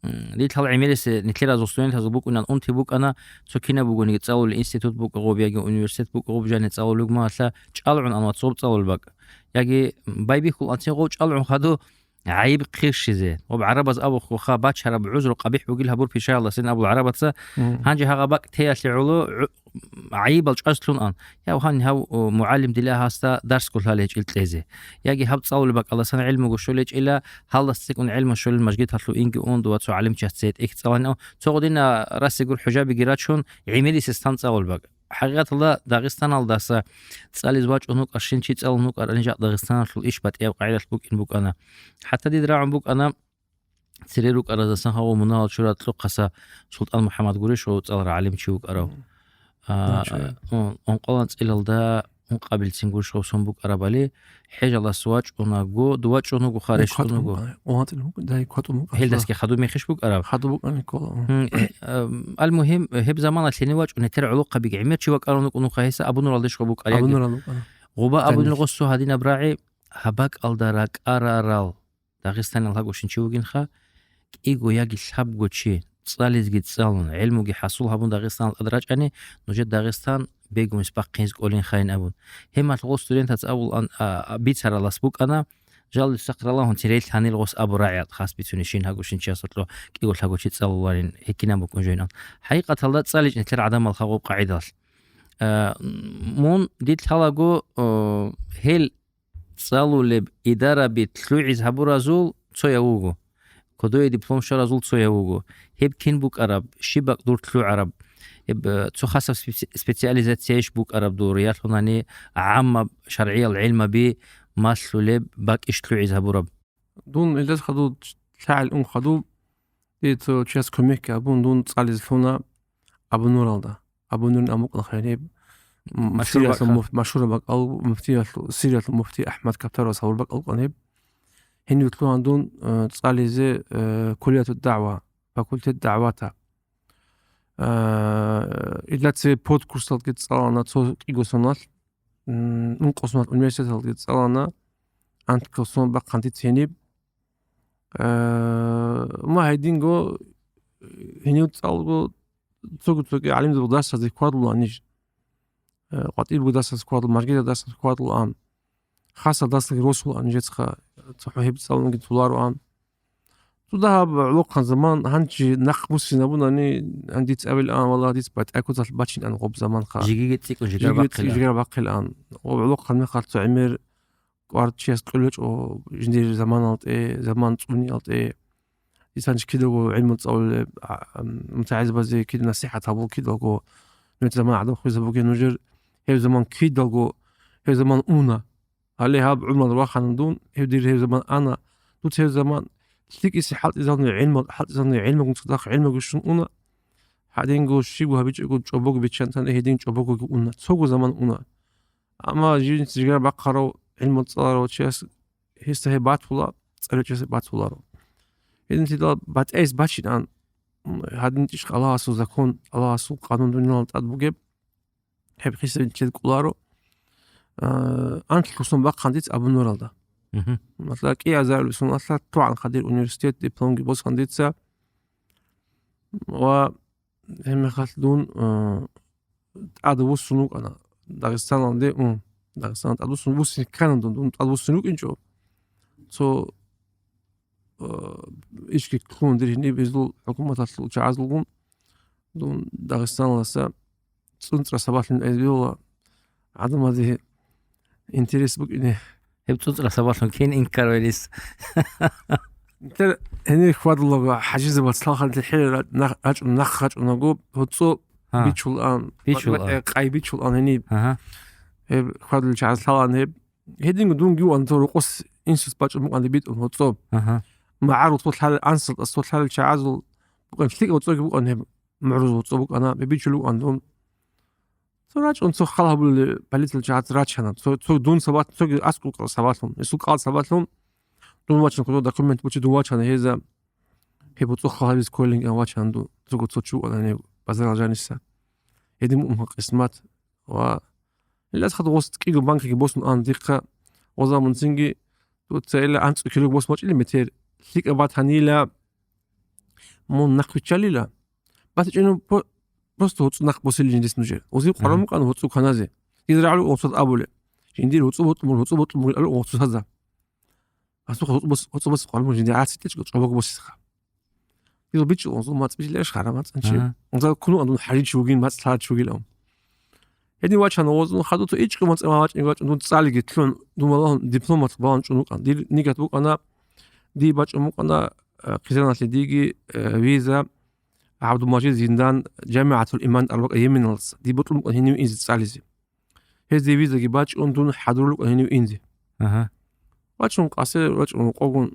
М, дилъал гӀемерисеб нилъеразул студентазул букӀунан унти букӀана, цо кинаб бугониги цӀалулел институт букӀа гъоб яги университет букӀа гъоб, жани цӀалулел ругмалъа, чӀалгӀун, амма цо гъоб цӀалулел бакӀ. Яги байбихьул анцин гъов чӀалгӀун хадув гӀайиб хъирщизе. Гъоб гӀарабаз абухъуха, бачараб гӀузру къабихӀ бугил гьабур пишаялдасин абул гӀарабаца, мгм, гьанже гьагъа бакӀ теялъе гӀоло гӀу-, гӀайибал чӀваз лъун ан. Я, гьанин гьав, о, мугӀалим дила гьасда дарсго лъалечӀил кьезе. Яги гьаб цӀалулеб бакӀаласан гӀилмуго щолечӀила, гьалдас цӀикӀкӀун гӀилму щолел мажгиталъув инги ундува цо гӀалимчияс цетӀихь цӀалани, о, цо гъодина расигур хӀужабиги рачун, гӀемерисес тан цӀалулеб бакӀ. ХӀакъикъаталда Дагъистаналдаса цӀализ вачӀун вукӀарщин чи цӀалун вукӀарани жакъ Дагъистаналъул иш батӀияб къагӀидалъ букӀин букӀана. ХӀатта дида рагӀун букӀана, цере рукӀаразасан гьав мунагьал чура кьухъаса СултӀан МухӀаммад Гуришев цӀаларав гӀалимчи вукӀарав. Мгм. А, Ничего. ун-, ункъалан цӀилалда ункъабилцин Гуришев сон букӀарабали, хӀежалас вачӀунаго, дувачӀун вуго, харещтӀун вуго. УнкъатӀун вуго, дай кватӀун вуго. Гьелдасги хадуб мехиш букӀараб? Хадуб букӀани ккола, м. М, э, ам, аль-мугьим, гьеб заманалъ гьенив вачӀун гьетер гӀолохъаби гӀемер чи вакӀарун вукӀун вуха гьеса Абу Нуралдеш гъо букӀар яги. Абу Нурал букӀана. Гъуба Абу Нурал гъосу гьадинаб рагӀи, гьаб бакӀалда ракӀарарал Дагъистанил гьагошин чи вугинха, кӀиго яги лъабго чи, цӀализги цӀалун, гӀилмуги хӀасул гьабун Дагъистаналда тӀад рачӀани, нужер Дагъистан бегунис бахъинз кӀолин хайин абун. Гьемалъ гъо студентаца абулан, а, а, бицаралас букӀана, жал сахъралагьун церейил гьанил гъос абу рагӀият хас бицунищин гьагошин чиясулъо кӀиго лъабго чи цӀалуларин гьекинан букӀун жойнан. ХӀакъикъаталда цӀаличӀнилъер гӀадамал хагъуб къагӀидалъ. А, мун дид лъалаго, о, гьел цӀалулеб идараби лъугӀиз гьабуразул цояв вуго. Кодове диплом щваразул цояв вуго. Гьеб кин букӀараб, щиб бакӀ дур лъугӀараб? Гьеб, э, цо хасаб специ-, специализациябищ букӀараб дур, ялъунани гӀаммаб шаргӀиял гӀилмаби малъулеб бакӀищ лъугӀиз гьабураб? Дун илдас хадуб лъагӀел ун хадуб, дие цо чияс кумекги гьабун, дун цӀализе лъуна Абу Нуралда. Абу Нурин амукъан хайриб, м, Машгьур Сириялъул бакӀ. муф-, машгьур бакӀал, муфтиялъул, Сириялъул муфти Ахмад Каптарас гьавур бакӀал кӀван гьеб. Гьенив лъугьан дун, э, цӀализе, э, куллияту дагӀва, факультет дагӀвата. Э, илдас цебе подкурсалги цӀалана цо кӀиго соналъ, м, ункъо соналъ университеталги цӀалана, анлъго сон бахъан дица гьениб. Э, ма гьединго, гьенив цӀалго цого-цоги гӀалимзабазул дарсазе хьвадулаан ниж. Э, къватӀибго дарсазе хьвадул, мажгитаб дарсазе хьвадулаан. Хасаб дарсаги росулаан нижецха, цохӀо гьеб цӀалунги толароан. Цо дагьаб гӀолохъан заман, гьанчи нахъ буссинабунани, гьанже дица абилаан, валлагь, дица батӀа куцалъ бачинан гъоб заманха. Жигиги цӀикӀкӀун жигар Жигиги бахъила. цӀикӀкӀун жигар бахъилаан. Гъоб гӀолохъан мехалъ цо гӀемер кӀвар чияс кьолечӀо жиндир заманалде, заман цӀуниялде. Дица гьанчи кидаго гӀилму цӀалулеб, а, ам, мутагӀилзабазе кида насихӀат гьабул кидаго, нужер заман гӀадаб хвезабуге нужер, гьев заман кидалго, гьев заман уна. Гьале гьаб гӀумрал вахана дун, гьев дир гьев заман ана, дуца гьев заман лъикӀисе хӀалтӀизабуна гӀилмал, хӀалтӀизабуна гӀилмагун цадахъ гӀилмаго щун уна, гьадинго щибго гьабичӀого чӀобого биччан тана, гьедин чӀобогоги уна, цого заман уна. Амма жинца жигар бахъарав, гӀилму цӀаларав чияс гьесда гьеб батула, цӀалев чияс батуларо. Гьединлъидал батӀайс бачинан, м, гьадин тӀиш Аллагьасул закон, Аллагьасул къанун дуниялалда тӀад бугеб, гьеб хисаб нилъеда кӀоларо, а, анлъго сон бахъан дица Абу Нуралда. Мгм. Масала, кӀиазарулеб соналъ лъугӀан хадир университет, дипломги босун дица. Ва гьебмехалъ дун, а, тӀадвуссун вукӀана Дагъистаналде, м, Дагъистаналде тӀадвуссун, вуссине ккана дун, дун тӀадвуссун вукӀинчӀо. Цо, а, ишги ккун дир гьениб гьезул хӀукуматалъул чагӀазулгун дун Дагъистаналдаса цӀунцӀра сабаблъун гьезбиола гӀадамазе интерес букӀине. Гьеб цӀунцӀра сабаблъун кин инкар гьарис? Нилъер гьенир хьвадулаго хӀажизабаз лъалхъан лъихӀел ра-, нах-, рачӀун, нах рачӀунаго, гьоцӀо Гьа. бичулаан, Бичулаан. ва-, ва-, къай бичулаан гьениб. Агьа. Гьеб хьвадулел чагӀаз лъалаан гьеб. Гьединго дунги ван цо рокъос инсус бачӀун букӀан дибитӀун гьоцӀо. Агьа. МагӀарул цо лъалел, ансал цо лъалел чагӀазул букӀан лъикӀ гьоцӀоги букӀан гьеб. МугӀрузул гьоцӀо букӀана, гьеб бичулев вукӀан дун. Цо рачӀун цо хал гьабулел полициялъул чагӀаз рачана. Цо, цо дун сабат-, цоги аскӀов кӀал сабаблъун, гьесул кӀал сабаблъун. Дун вачана, кодо документ бучи дун вачана гьеза. Гьеб гьоцӀо хал гьабиз кколин вачана дун. Цого цо чу вукӀана гьениб базарал жаниса. Гьедин муъмуха къисмат. Ва гьелдаса хадуб гъос кӀиго банкаги босун ан дихъа, гъоза мунцинги дуца ила анцӀу килог бос бачӀили метер. ЛъикӀаб батанила, мун нахъвиччалила. БатичӀину по-, просто гьоцӀу нахъ босилин жиндис нужер. Озив Мгм. къвармукъан гьоцӀу кваназе. Дир рагӀулев гьоцӀаз абулеб. Жиндир гьоцӀу бутӀун буго, гьоцӀу бутӀун буго, абулеб гьоцӀу саза. Гьасухъа гьоцӀу бос-, гьоцӀу бос къварму жиндир гӀаци тӀечӀго чӀобог босисха. Дил бичӀчӀун гьоцӀу мацӀ бижиларищ хара мацӀанчи. Ага. Гьанза куну андун хӀажичи вугин, мацӀ лъарачи вугилан. Гьедин вачана гьоцӀун хадуцо ичӀго мацӀ ма вачӀин вачӀун дун цӀалиги лъун, дун валагьун дипломат балан чӀун вукӀан. Дир нигат букӀана, дий бачӀун букӀана, э, хъизаналъе диги, э, виза, ГӀабдулмажид Зиндан, ЖамигӀатул Иман арбакъ Йеменалдаса. Ди бутӀун букӀан гьенив инзе цӀализе. Гьезде визаги бачӀун дун хӀадурулукӀан гьенив инзе. Ага. Вачун къасе, вачун къогун,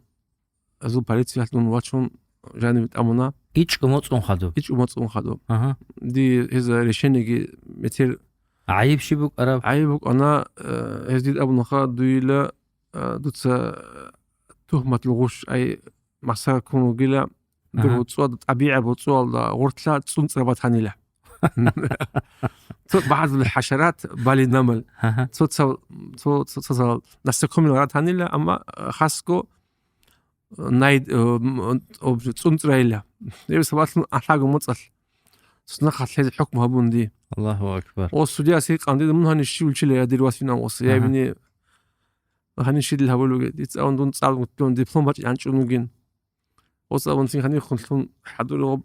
азул полициялъ дун вачун жанив тӀамуна. ИчӀго моцӀун хадуб? ИчӀго моцӀун хадуб. Ага. Ди гьез решениеги метер ГӀайиб щиб букӀараб? ГӀайиб букӀана, э, гьез дид абунаха дуила, э, дуца, э, тухматул гъущ ай махсара ккун вугила, Ага. Дур гьоцӀуалда, тӀабигӀаб гьоцӀуалда гъоркьа цӀунцӀра батанила. Цо багьазул хӀашарат, бали намал. Ага. Цо цав-, цо, цо, цо цал насекомил ратанила, амма, э, хасго, э, най-, э, м, об-, цӀунцӀрайила. Эб сабаблъун ахӀаго моцӀалъ. Цо нахъа лъезе хӀукму гьабун ди. Аллагьу акбар. О, судьяс гьикъан дида, мун гьанив щивлчила я дир васинан ос. Я Ага. бини, гьанив щидил гьабулуге. Дица аван дун цӀалгун диплом бачӀи анчӀун вугин. Ос абун цин гьанивхун лъун хӀадурав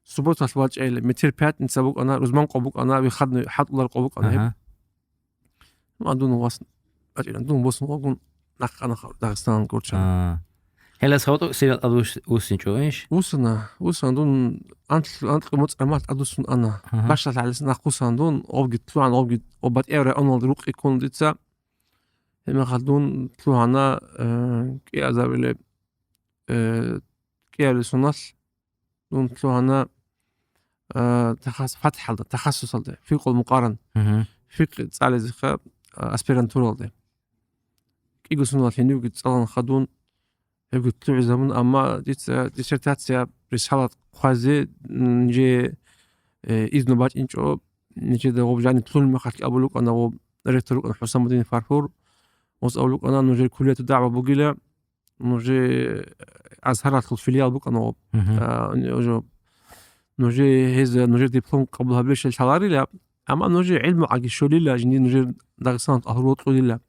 субботалъ вачӀайилла, метер пятница букӀана, рузман къо букӀана, выходной хӀатӀулар къо букӀана гьеб. Ага. Ма дун вас бачӀина, дун босун вагун нахъана Дагъистаналде гурчана. А. Гьелас гьаватӀу сирал тӀад вуссинчӀо, иш? Усана, усана дун анкь-, анкьго моцӀ гӀамал тӀадвуссун ана. Ага. Башалъ гьалес нахъвуссана дун, обги лъугьана, обги, об батӀияв районалда рукъи ккун дица. Гьебмехалъ дун лъугьана, э, кӀиазабилеб, э, кӀиабилеб соналъ дун лъугьана, э, тахас-, ФатхӀалда, тахассусалда, фикъул мукъаран. Мгм. Фикъ цӀализеха, э, аспирантуралда. КӀиго соналъ гьенивги цӀалан хадун, гьебги лъугӀизабун, амма дица диссертация, рисалат хъвазе, м, нижее, э, изну бачӀинчӀо, нижеда гъоб жаниб лъугьун мехалъ абулукъана, гъоб ректор рукъана ХӀусамудин Фархур, гъос абулукъана, нужер куллияту дагӀва бугила, нужер Азгьаралъул филиал букӀана гъоб. Мгм. А, нужер, нужер гьез, нужер диплом къабул гьабилищал лъаларила, амма нужер гӀилмугӀаги щолила, жинди нужер Дагъистаналъ агьлу вокьулила.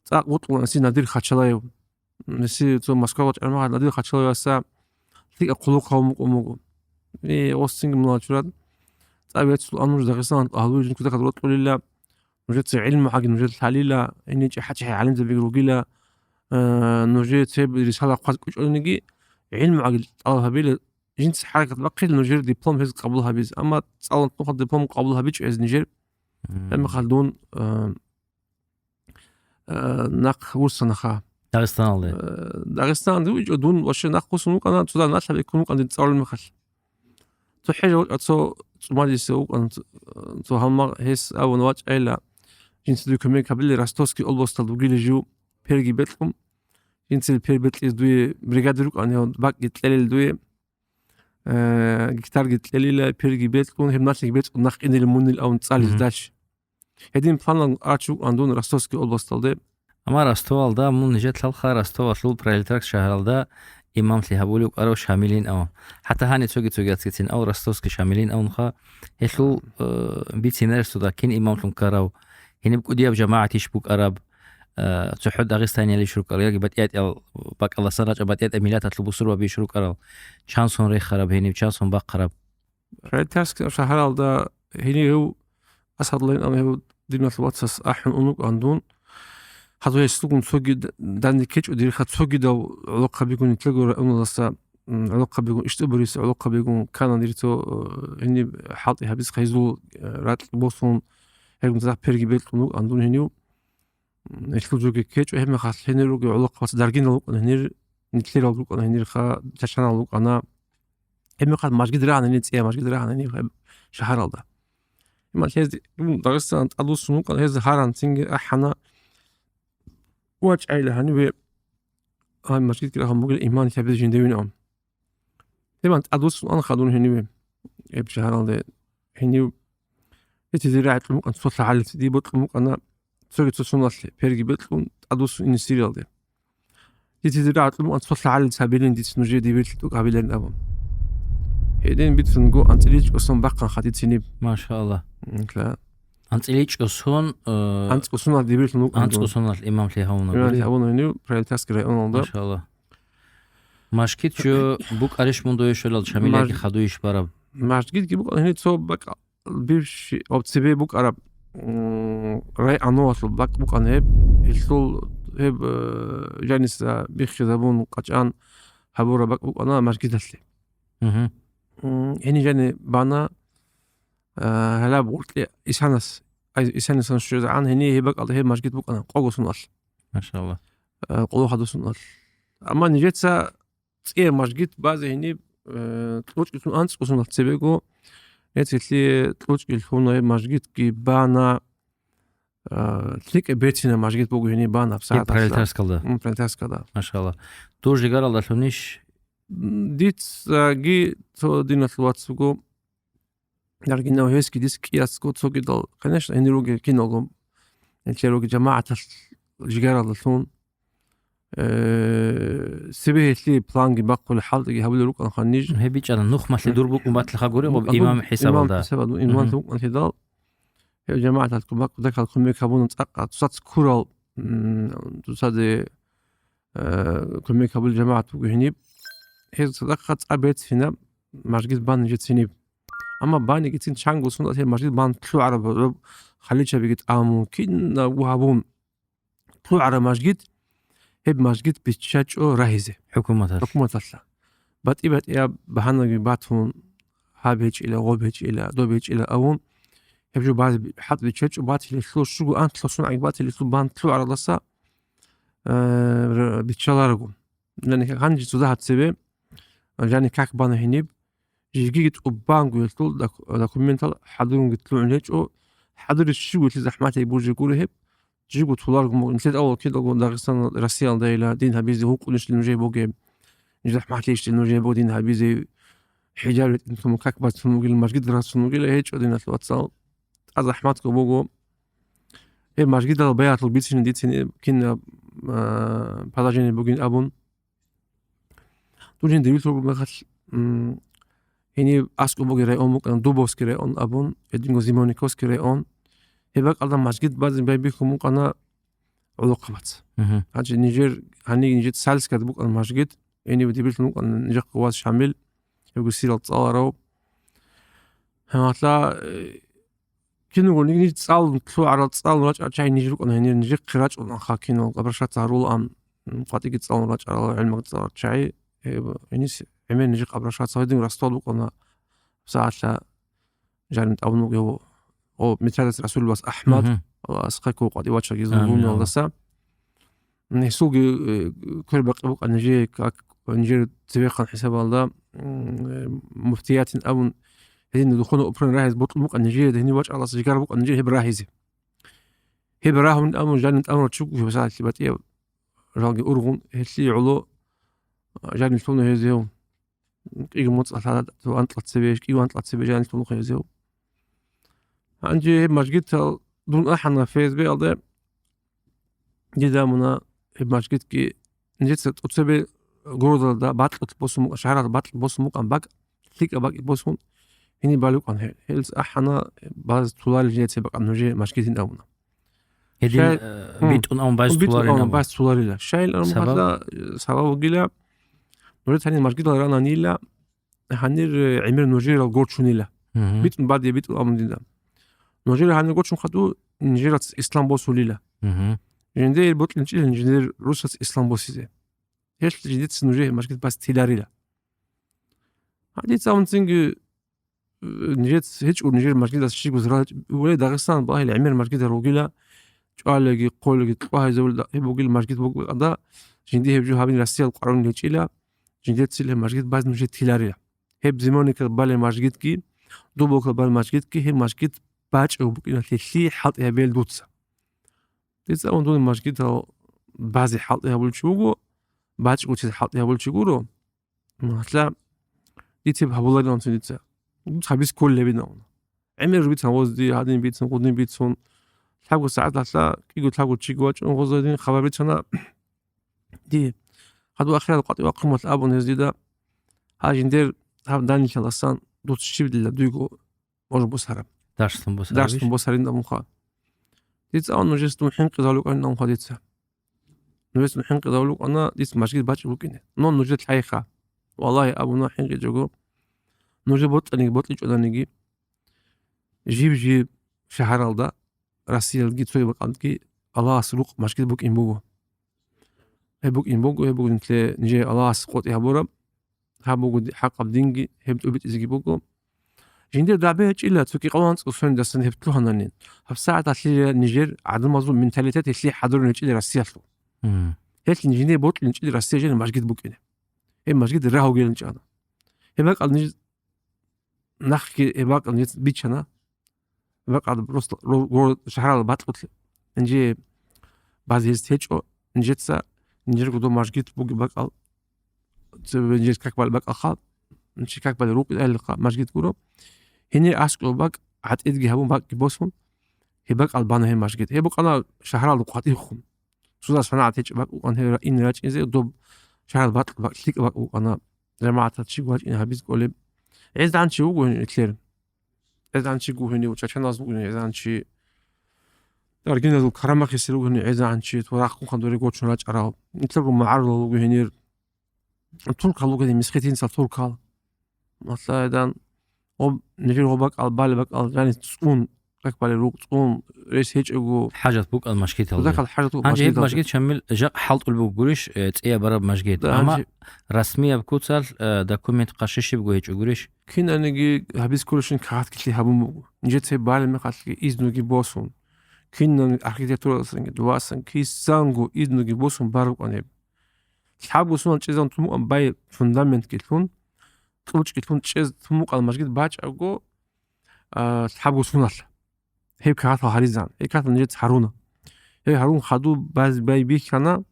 ЦӀакъ вокьулаан си Надир Хачалаев. Гьесие цо Москва вачӀараб мехалъ Надир Хачалаеваса лъикӀаб хъулухъ гьавун мукӀун буго. Э, гъосинги мула чурад. ЦӀакъ вецлъун нуж Дагъистаналъ агьлуе жинкудахъад рокьулила, нужеца гӀилмугӀаги нужер лъалила, гьенив чӀахӀа-чӀахӀи гӀалимзабиги ругила, э, нужее цеб рисала хъваз кӀучӀониги, гӀилмугӀаги тӀалаб гьабила, жинца хӀаракат бахъила нужер диплом гьез къабул гьабизе. Амма цӀалун тухъа диплом къабул гьабичӀо гьез нижер. Мгм. Гьебмехалъ дун, э, э, нахъ вуссанаха. Дагъистаналде? Э, Дагъистаналде вичӀо, дун вообще нахъ вуссун вукӀана, цо налъа беккун вукӀана дин цӀалулеб мехалъ. Цо хӀежа вачӀа, цо цӀумадисе вукӀана, цо, цо гьалмагъ гьес абуна вачӀайила, жинца дуе кумек гьабили, Ростовский областалда вугила жив перги бекьун. Жинцил пер бекьизе дуе бригаде рукӀана, гьев бакӀги кьелил дуе, э, гектарги кьелила, перги бекьун, гьеб налъиги бецӀун нахъ инел мунил абун цӀализе Мгм. дальше. Гьедин планал арчи вукӀан дун Ростовский областалде. Амма Ростовалда мун нижер лъалха, Ростовалъул Пролетарск шагьаралда имамлъи гьабулев вукӀарав Шамилин авун. ХӀатта гьаниб цоги-цоги ацкицин ав Ростовский Шамилин авунха, гьелъул, э, бицинаресда кин имамлъун ккарав, гьениб кӀудияб жамагӀатищ букӀараб, э, цохӀо дагъистаниялищ рукӀарал, яги батӀиятӀиял бакӀалдасан рачӀа батӀиятӀияб миллаталъул бусурбабищ рукӀарал, чансон рехараб гьениб, чансон бахъараб. Пролетарск шагьаралда гьенив гьев Асадлайин ам гьев диналъ вацас ахӀун унукӀан дун. Гьазва гьесулгун цоги д-, данде ккечӀо дирха цогидав гӀолохъабигун нилъего районалдаса, м, гӀолохъабигун, ишта буриса гӀолохъабигун ккана дир цо, э, гьениб хӀалтӀи гьабиз хайзул, э, ракь босун, гьелгун цадахъ перги бекьун вукӀан дун гьенив. М, гьелъул жоги ккечӀо, гьебмехалъ гьенир ругел гӀолохъабаца даргинал рукӀана гьенир, нилъерал рукӀана гьенирха, чачанал рукӀана. Гьебмехалъ мажгид рагьана гьенир, цӀия мажгид рагьана гьенир гьеб шагьаралда. Гьебмехалъ гьез, м, Дагъистан тӀадвуссун вукӀана, гьез гьаран цинги ахӀана, вачӀайила гьаниве гьай мажгидги рагьун бугел иман лъабизе жиндевин ам. Гьебман тӀадвуссун ан хадун гьениве. Гьеб шагьаралде гьенив гьитизе рагӀи кьун вукӀан цо лъагӀалица, дие бокьун букӀана цоги цо соналъ перги бекьун тӀадвуссун ине Сириялде. Гьитизе рагӀи кьун вукӀан цо лъагӀалица гьабилин дица нужее дибирлъи тӀокӀ гьабиларин абун. Гьедин бицунго анцӀила чӀосон бахъан хадициниб. Машалла. М, кла. АнцӀила чӀосон, э, АнцӀго соналъ дибирлъун вукӀан дун. АнцӀго соналъ имамлъи гьавуна. Имамлъи гьавуна гьенив Пролетарский районалда. Машалла. Мажгид жо букӀарищ мун дое щолал, Шамилиги Маж-, хадуйищ бараб? Мажгидги букӀана гьенир цо бакӀ-, бивши-, об цебе букӀараб, м, районалъул бакӀ букӀана гьеб. Гьелъул гьеб, э, жаниса биххизабун къачӀан гьабураб бакӀ букӀана мажгидалъе. Мгм. М, гьенир жани бана, э, гьалаб гъоркье Исанас, ай, Исанисан щвезегӀан гьенир гьеб бакӀалда гьеб мажгид букӀана, къого соналъ. Машалла. Э, къоло хадусуналъ. Амма нижеца цӀия мажгид базе гьениб, э, кьучӀгицун анцӀго соналъ цебего, гьецелъи кьучӀгилъуна гьеб мажгидги бана, э, лъикӀаб берцинаб мажгид буго гьениб бана гьабсагӀат. Пролетарскалда? М, Пролетарскалда. Машалла. Дур жигаралдалъунищ? М, дицаги цо диналъ вацго Даргинав гьесги дис кӀиясго цогидал, конечно, гьенир ругел киналго, гьелъ ругел жамагӀаталъ жигаралдалъун, э, цебе гьелъие планги бахъулел хӀалтӀиги гьабулел рукӀанха ниж. Гьеб бичӀчӀана, нухмалъи дур букӀун батлиха гури гъоб, имам хӀисабалда. ХӀисабалда, имам букӀанлъидал, гьев жамагӀаталъ бакӀ-, дакал кумек гьабуна цӀакъ, цоцаца ккурал, м, цоцазе э, кумек гьабулел жамагӀат буго гьениб. Гьез цадахъ цӀа берцинаб, мажгид бан нижециниб. Амма банигицин чанго сунат гьеб мажгид бан лъугӀараб гӀураб халичабиги тӀамун, кинабго гьабун лъугӀараб мажгид, гьеб мажгит биччачӀо рагьизе ХӀукуматалъ. ХӀукуматалъа. БатӀи-батӀияб багьанаги батун, гьаб гьечӀила, гъоб гьечӀила, доб гьечӀила абун, гьеб жо баз-, хӀатӀ биччачӀо батилелъул, щуго анлъго сунагӀги батилелъул бан лъугӀаралдаса, э, р-, биччаларого. Яни гьанже цо дагьаб цебе, яни как бана гьениб, жеги тӀубанго гьелъул док-, документал хӀадурунги лъугӀун гьечӀо, хӀадуризе щуго гьелъие захӀмалъи бужи гуро гьеб, жего толарго мугӀ-, нилъер авал кидалго Дагъистан, Россиялдайила дин гьабизе гьукъунищ нужее бугеб, ниж захӀмалъийищ нужее бугеб дин гьабизе, хӀижаб ретӀин тун, как бацун вугила, мажгид рацун вугила, гьечӀо, диналъул вацал, тӀад захӀматго буго. Гьеб мажгидал баягьлъул бицине дицин кинаб, а, положение бугин абун. Дур жинда вилълъун мехалъ, м, гьениб аскӀоб бугеб район букӀана, Дубовский район абун, гьединго Зимовниковский район. Гьеб бакӀалда мажгид базе байбихьун букӀана гӀолохъабац. Мгм. Гьанже нижер, гьаниб нижер Сальскад букӀана мажгид, гьениб дибирлъун букӀана нижехъе ваз Шамил, гьевги сирал цӀаларав. Гьанже, э, Киналго ниж цӀалун лъугӀарал, цӀалун рачӀарал чагӀи ниж рукӀана гьенир, нижехъе рачӀун анха кинал, обращаться гьарулаан, м, къватӀиги цӀалун рачӀарал, гӀелмуги цӀаларал чагӀи, э, гьениса гӀемер нижехъе обращаться гьедин растал букӀана, сагӀатла жаниб тӀамун вугев, о, Митрадас Расул вас АхӀмад, Мгм. Аллагьас хъвай ккола къватӀив вачаги Амин, зулумалдаса. Гьесулги, э, квербакъи букӀана нижее, как нижер цевехъан хӀисабалда, м, э, муфтиятин абун, гьедин духовно управление рагьизе бокьун букӀана нижее, гьенив вачӀаралас жигар букӀана нижее гьеб рагьизе. Гьеб рагьун абун, жаниб тӀамурав чи вуго, гьеб сагӀаталъе батӀияб жалги ургъун, гьелъие гӀоло, а, жаниб лъугьуна гьезие. КӀиго моцӀалъ гьадаб анкьа цебе, кӀиго анкьа цебе жаниб лъугьуна гьезие. Гьанже гьеб мажгитал дун ахӀана ФСБ-алде, дида муна гьеб мажгитги нижеца тӀоцебе городалда бакьулъ босун букӀан, шагьаралда бакьулъ босун букӀан бакӀ, лъикӀаб бакӀ босун, гьениб балев вукӀан гьел. Гьелца ахӀана, баз толарел жинеца бакӀан нужее мажгитин абуна. Гьедин, Щай-, э, м, битӀун абун баз битӀун толарин абун абун. Баз толарила. Щайил абун Сабаб? Гьадла, э, сабаб вугила, нужеца гьанир мажгидал рананила, гьанир, э, гӀемер нужерал гочунила. Мгм. БитӀун бадиб битӀун абун дида. Нужер гьанир гочун хадуб, нижерац ислам босулила. Мгм. Жиндир бокьинчӀила, жиндир русац ислам босизе. Гьелъ жидеца нужее мажгит баз тиларила. Гьадица абун цинги, э, нижец гьечӀо, нижер мажгидас щиб гузарал гьечӀо. Вале, Дагъистан багьила гӀемер мажгидар ругила, чӀвалеги, хъолеги, кьвагьизабулда гьеб бугила мажгид бугеб ада, жинди гьеб жо гьабин Россиял къварун гьечӀила, жиндецила гьеб мажгид баз нужее тиларила. Гьеб Зимовникал балеб мажгидги, Дубовкал балеб мажгидги, гьеб мажгид бачӀев букӀина лъилъи хӀалтӀи гьабел дуца. Дица абун дун мажгидал базе хӀалтӀи гьабулев чи вуго, бачӀ гьечӀез хӀалтӀи гьабулев чи гуро. Гьалъа дицеб гьабуларилан цо дица. Дуца гьабиз кколебин абуна. ГӀемер бицун гъозди, гьадин бицун, гъудин бицун. Лъабго сагӀат лъалъа, кӀиго лъабго чиги вачӀун гъоза гьадин хабар бицана. Ди, гьадур ахирал къватӀив вахъун валъ абун гьез дида, гьа жиндир гьаб данилъаласан дуц щиб дила дуйго Мож бусараб. Дарслъун бусараб Дарслъун иш? Бусарин абунха. Дица ан нужес дун хӀинкъизавлукӀанин абунха дица. Нужес дун хӀинкъизавлукӀана, дица мажгит бачӀи букӀине. Но нужер лъайха. Валлагьи, абуна хӀинкъичӀого. Нужер бокьаниги, бокьичӀоданиги, жиб-жиб шагьаралда, Россиялги цоги бакӀалдги Аллагьас рукъ мажгит букӀин буго. Гьеб букӀин буго, гьеб буго нилъе нижее Аллагьас къотӀи гьабураб. Гьаб буго ди-, хӀакъаб динги, гьеб тӀубитӀизеги буго. Жиндир дагӀба гьечӀила цо кӀикъоялда анцӀго соналдасан гьеб лъугьанани. ГьабсагӀат гьалъила нижер гӀадамазул менталитет гьелъие хӀадурун гьечӀила Россиялъул. Мгм. Гьелъ жиндие бокьун гьечӀила Россия жиндир мажгит букӀине. Гьеб мажгит рагьугелин чӀана. Гьеб бакӀал ниж нахъги гьеб бакӀал ниж бичана. Бакъ просто ро-, ро-, шагьаралда батӀулъ, гьанже баз гьез течӀо, нижеца, нижер гудо мажгит бугеб бакӀал, цебе нижер как балеб бакӀалха, нижер как балеб рукъ-, алилха, мажгит гуро. Гьенир аскӀоб бакӀ, гӀатӀидги гьабун, бакӀги босун, гьеб бакӀал бана гьеб мажгит. Гьеб букӀана шагьаралда къватӀивхъун. Цо санагӀат гьечӀеб бакӀ букӀан гьеб ин рачӀине, доб шагьаралда бакӀ, бакӀ, лъикӀ бакӀ букӀана, жамагӀаталда чи вачӀине гьабиз кӀолеб. ГӀезегӀан чи вуго гьенир нилъер. ГӀезегӀан чи гугьинив, чачаназ вугин гӀезегӀанчи, даргиназул карамахьисе ругин гӀезегӀанчи, ва рахъун хадуре гочун рачӀарал. Нилъерго магӀарулал вуго гьенир, туркал вугин, месхетинцал туркал. Масала, гьедан, гъоб-, нижер гъоб бакӀал, балеб бакӀал, гъани цӀун, как бале рукъ цӀун, рес гьечӀого. ХӀажат букӀан машгиталда. Захал хӀажат букӀан Гьанже гьеб машгиталда. Машгит, Шамил, жакъ хӀалтӀул бугурищ, э, цӀияб бараб машгит? Да, Амма гьанже расмияб куцалъ, э, документ къашишибго гьечӀогурищ? Кинаниги гьабиз кколищин кагъатги лъи гьабун буго. Нижеца гьеб балеб мехалъги изнуги босун. Кинан архитектуралдасанги, дувасан, кисанго изнуги босун барукъан гьеб. Лъабго сунал чӀезан тумукъан бай фундаментги лъун, кьучӀги лъун чӀез тумукъан машгит бачӀаго, а, лъабго суналъ. Гьеб кагъатал гьаризан, гьеб кагъатал нижеца гьаруна. Гьеб гьарун хаду баз-, бай бихьана,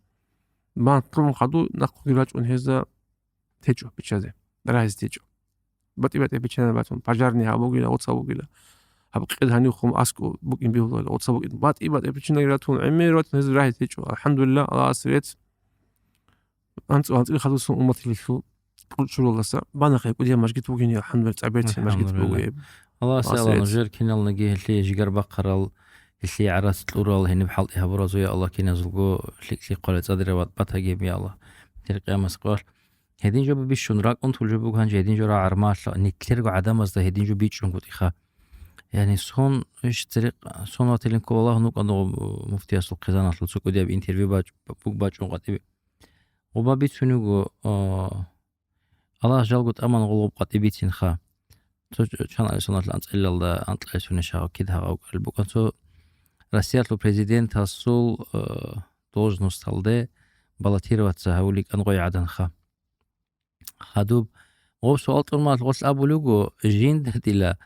бан кьун хаду нахъуги рачӀун гьезда течӀо биччазе, рагьизе течӀо. БатӀи-батӀи биччана батун, пожарный гьаб бугила, оца бугила. Гьаб къед гьанив хъум аскӀу букӀин бигьула, оца букӀин. БатӀи-батӀи биччана ратун, гӀемер ратун гьез рагьизе течӀо. АлхӀамдулиллагь, Аллагьас рецц. АнцӀ-, анцӀил хадусан умматилъул кьучӀуралдаса банахъе кӀудияб мажгит бугин, алхӀамдулиллагь, цӀаберцин мажгит буго гьеб. Аллагьас Аллагьас рецц. Нужер киналниги гьелъие жигар бахъарал, гьелъие гӀарац кьурал, гьениб хӀалтӀи гьабуразул, я Аллагь, киназулго лъикӀлъи хъвале цӀадираб батагиб, я Аллагь. Дир къиямас къоялъ. Гьедин жо бищун ракӀун тул жо буго гьанже, гьедин жо рагӀармалъа, нилъерго гӀадамазда гьедин жо бичӀчӀунгутӀиха. Яни сон, иш церекъ, сон ватилин ккола Аллагь нукӀа нугъ муфтиясул хъизаналъул цо кӀудияб интервью бач-, буг бачӀун къватӀибе. Гъуба бицун вуго, а, Аллагь жалго тӀаман гъулгъуб къватӀи бицинха. Цо ч-, чан алисоналъ анцӀилалда анкьайсуни шагьав кид гьагъав кӀалбукӀан цо Россиялъул президентасул, а, должносталде баллотироваться гьавуликӀан гъой гӀаданха. Хадуб, гъоб суал тӀурмалъ гъолъ абулего, жинда дила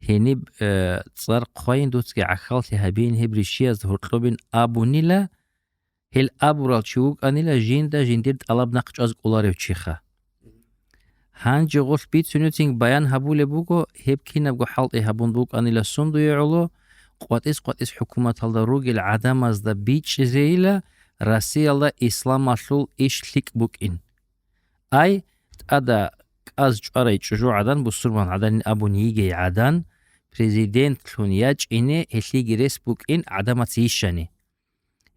гьениб, э, цӀар хъвайин дуцги гӀахьаллъи гьабин гьеб ришиязда гьоркьобин абунила, гьел абурал чи вукӀанила жинда жиндир тӀалаб нахъ чӀваз кӀоларев чиха. Гьанже гъолъ бицунецин баян гьабулеб буго, гьеб кинабго хӀалтӀи гьабун букӀанила сундуе гӀоло, къватӀис-къватӀис хӀукуматалда ругел гӀадамазда бичӀчӀизейила Россиялда исламалъул иш лъикӀ букӀин. Ай, тӀада кӀаз чӀварай чӀужугӀадан, бусурман гӀаданин абун йигей гӀадан, президентлъун ячӀине гьелъиги рес букӀин гӀадамаца йищани.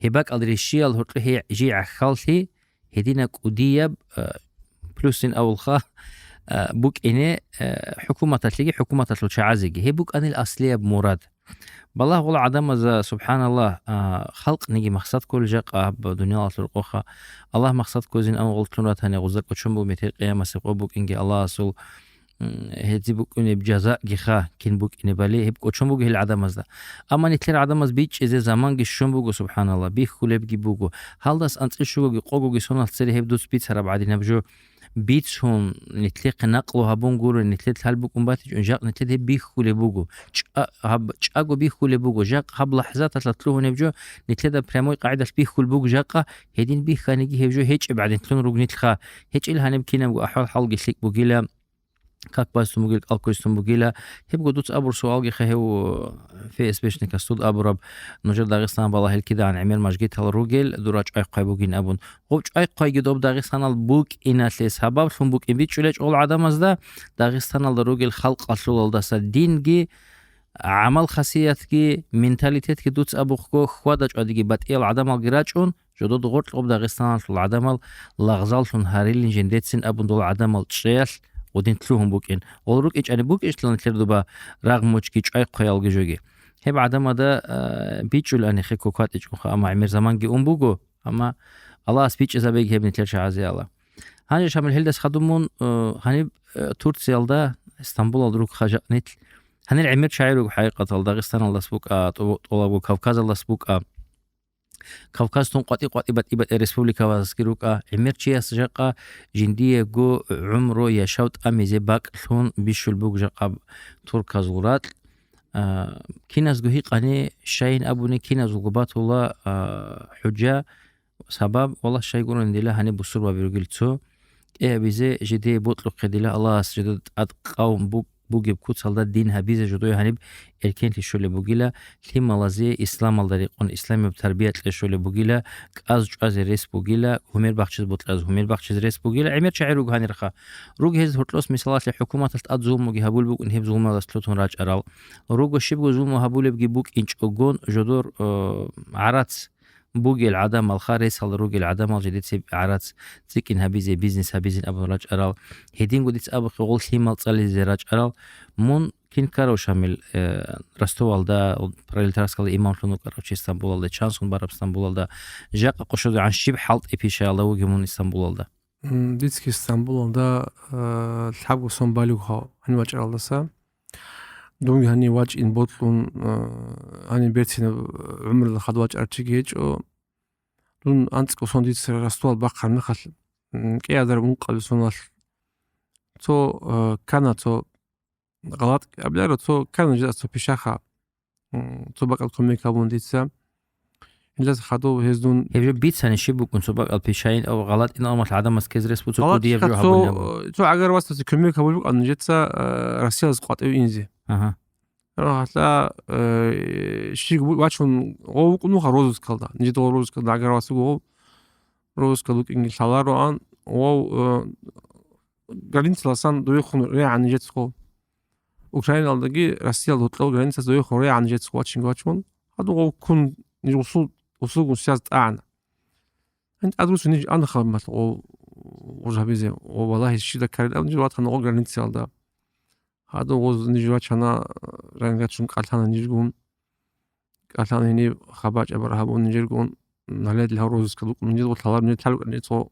Гьеб бакӀал ришиял гьоркьо гьей жий гӀахьаллъи, гьедина кӀудияб, а, плюсин авулха, а, букӀине, а, хӀукуматалъеги, хӀукуматалъул чагӀазеги. Гьеб букӀанил аслияб мурад. Балагь гъула гӀадамаза, субхӀаналлагь, а, халкъниги махсад кколел жакъа гьаб дуниялалъул рокъоха. Аллагь махсад ккозин ан гъуллъун ратани гъуза кӀочон буго метер къиямасеб къо букӀинги Аллагьасул, м, гьезие букӀунеб жазагиха кин букӀинебали гьеб кӀочон буго гьел гӀадамазда. Амма нилъер гӀадамаз бичӀчӀизе заманги щун буго, субхӀаналлагь, бихьулебги буго. Гьалдас анцӀил щугоги къогоги соналъ цере гьеб дуц бицараб гӀадинаб жо бицун, нилъехъе накълу гьабун гуро, нилъер лъал букӀун батичӀун, жакъ нилъер гьеб бихьулеб буго. ЧӀа-, гьаб чӀаго бихьулеб буго, жакъ гьаб лахӀзаталъа лъугьунеб жо нилъеда прямой къагӀидалъ бихьулеб буго жакъа, гьедин бихьаниги гьеб жо гьечӀеб гӀадин лъун ругнилъха, гьечӀел гьаниб кинабго ахӀвал-хӀалги лъикӀ бугила, как базун бугил, кӀалкквезтун бугила. Гьебго дуц абур суалгиха гьев, э, ФСБшникас дуд абураб, нужер Дагъистан балагьел кидаан гӀемер мажгитал ругел, дура чӀвайхъвай бугин абун. Гъуб чӀвайхъвайги доб Дагъистанал букӀиналъе сабаблъун букӀин бичӀчӀулечӀ гъол гӀадамазда, Дагъистаналда ругел халкъалъулалдаса динги, гӀамал-хасиятги, менталитетги дуц абухъго хьвада-чӀвадиги батӀиял гӀадамалги рачӀун, жодод гъоркьоб Дагъистаналъул гӀадамал лагъзаллъун гьарилин жендецин абун дол гӀадамал чӀеялъ гъудин лъугьун букӀин. Гъол рукӀичӀани букӀишлъан лъердуба рагъ мучги чӀвайхъваялги жоги. Гьеб гӀадамада, а, бичӀчӀулани хиккукватӀичӀунха, амма гӀемер заманги ун буго, амма Аллагьас бичӀчӀизабеги гьеб нилъер чагӀазе Аллагь. Гьанже, Шамил, гьелдас хадуб мун, э, гьаниб, э, Турциялда, Стамбулалда ругха жакъ нилъ. Гьанир гӀемер чагӀи руго хӀакъикъатал, Дагъистаналдас букӀа, тӀо-, тӀолабго Кавказалдас букӀа. Кавказтун къватӀи-къватӀи батӀи-батӀи республикавазги рукӀа. ГӀемер чияс жакъа жиндиего гӀумру яшав тӀамизе бакӀлъун бищул буг жакъа турказул ракь. А, киназго гьикъани, щайин абуни, киназулго батула, а, хӀужа, сабаб, валлагь, щайгуран дила гьаниб бусурбаби ругел цо. КӀиабизе жидее бокьухъе дила Аллагьас жидеда тӀад къавм буг-, бугеб куцалда дин гьабизе жодое гьаниб эркенлъи щолеб бугила, лъималазе исламалда рекъон исламияб тарбия кье щолеб бугила, кӀаз чӀвазе рес бугила, гьумер бахчиз бокьаз гьумер бахчиз рес бугила, гӀемер чагӀи руго гьанирха. Руг гьез гьоркьос мисалалъе хӀукуматалъ тӀад зулмуги гьабул букӀун гьеб зулмалас лъутун рачӀарал. Руго щибго зулму гьабулебги букӀинчӀогон жодор, э, гӀарац бугел гӀадамал, ха, ресал ругел гӀадамал жидецеб гӀарац цӀикӀкӀин гьабизе, бизнес гьабизин абун рачӀарал. Гьединго дица абухъе гъол лъимал цӀализе рачӀарал. Мун Кин ккарав, Шамил, э, Ростовалда, Пролетарскалда имамлъун вукӀарав чи Стамбулалда, чанлъун бараб Стамбулалда, жакъа къошазегӀан щиб хӀалтӀи-пишаялда вугев мун Стамбулалда? М, дицги Стамбулалда, э, лъабго сон балигьав гьанив вачӀаралдаса. Дунги гьанив вачӀин бокьун, э, гьанив берцинаб гӀумруялда хадув вачӀарав чиги гьечӀо. Дун анцӀго сон дица Ростовалда бахъараб мехалъ, м, кӀиадараб ункъабилеб соналъ цо, э, ккана цо гъалатӀ абиларо, цо ккана жидеца цо пишаха, м, цо бакӀал кумек гьабун дица. Гьелдаса хадув гьез дун Гьеб жо бицани щиб букӀун, цо бакӀал пишайин ав гъалатӀин авмал гӀадамас ккезе рес буцеб гъалатӀ кӀудияб жо гьабулеб. Цо гӀагар васасе кумек гьабулеб букӀана нижеца, э, Россиялдаса къватӀиве инзе. Агьа. Рагьалда, э, щиб вачун гъов вукӀун вуха розыскалда. Нижеда гъов розыскалда гӀагар васаго гъов розыскал вукӀинги лъалароан, гъов, э, границаласан дуехун регӀан нижецго. Украиналдаги Россиялда гьоркьоб границаца дуехун регӀан нижецго вачинги вачун. Гьадугъав ккун ниж усул, усулгун связь тӀагӀана. Гьанже тӀадруссин ниж анха малъ гъо-, гъуж гьабизе, гъо, валагьи, щида ккарил абун ниж ватана гъо границаялда. Гьадугъуз ниж вачана, рангачун кӀалъана нижгун. КӀалъана гьениб хабачӀаб гьабун нижергун, наледил гьав розыскал вукӀун нижер гъо лъалар ниж лъалукӀарни цо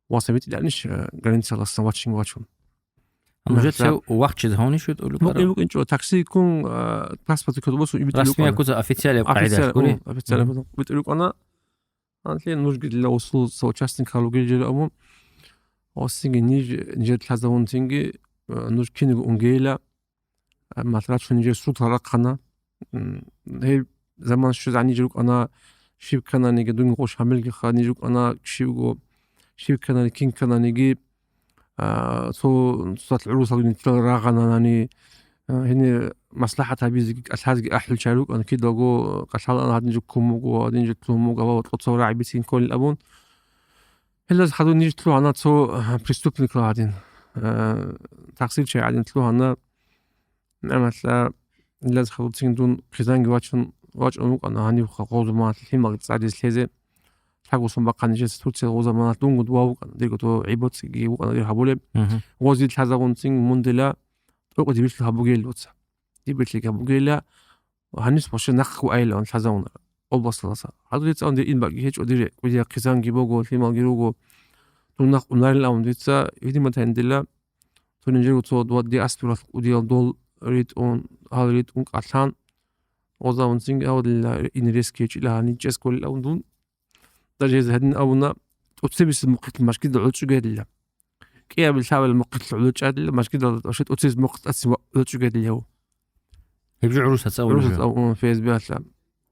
васа витӀиланищ, э, границаласан вачин вачун. Нужер Нахъа. Цев вахчизе гьавни щвед улукъара? Мукъи букӀинчӀо, такси ккун, а, паспорт кодобосун ибитӀи Расмия лукӀана. Куца официалияб Официал-, къагӀидалъ гури? М, официалаб Мгм. БитӀи лукӀана. Анлъи нужги дила усул соучастник гьалугил жер абун. Осинги ниж, нижер лъазавун цинги, а, нуж киного унгейила, а, матрачун нижер суд гьарахъана. М, гьеб заман щвезани ниж рукӀана, щиб ккананиги, дунги къош гьамилги ха, ниж рукӀана, щибго, щиб кканани, кин ккананиги, а, цо, цоцалъ гӀурусалги нилъел рагъананани, а, гьене маслахӀат гьабизеги, кӀалъазеги ахӀулчи рукӀана, кидаго кӀалъалаан гьадин жо ккун буго, гьадин жо лъугьун буго, ва кьоцав рагӀи бицин кколин абун. Гьелдаса хадур ниж лъугьана цо, а, преступникла гьадин, а, такъсирчи гьадин лъугьана. Амма гьелдаса хадур цин дун хъизанги вачун, вачӀун вукӀана гьанив ха-, гъов заманалъ лъимал цӀадиз лъезе. Лъагусун бахъани жеца Турция гъов заманалъ дунго дова вукӀана, дирго то гӀибоцӀиги вукӀана дир гьабулеб. Мгм. Гъози лъазагъун цин мун дила тӀокӀ дибишлъи гьабугел дуца. Дибишлъи гьабугела, гьанис вообще нахъго айилан лъазавуна областаласа. Гьадур дицаун дир ин бакӀги гьечӀо, дир кӀудия хъизанги буго, лъималги руго, дун нахъ унарилан дица, видимо, тайин дила, цо нижерго цо ва диаспоралъ кӀудиял дол ритӀун, гьал ритӀун кӀалъан, гъозавун цинги гьавдила ин рес ккечӀила гьанин чӀес кколилан дун. Даже гьез гьадин абуна, тӀоцебесеб мухъилъ машгидал гӀоло чӀугедила. КӀиабил лъабал мухъилъ гӀоло чӀадила, машгидал вообще тӀоцебесеб мухъилъ тӀасин гӀоло чӀугедила гьев. Гьеб жо гӀурусаца абуна. ГӀурусаца абуна, ФСБ-алъа.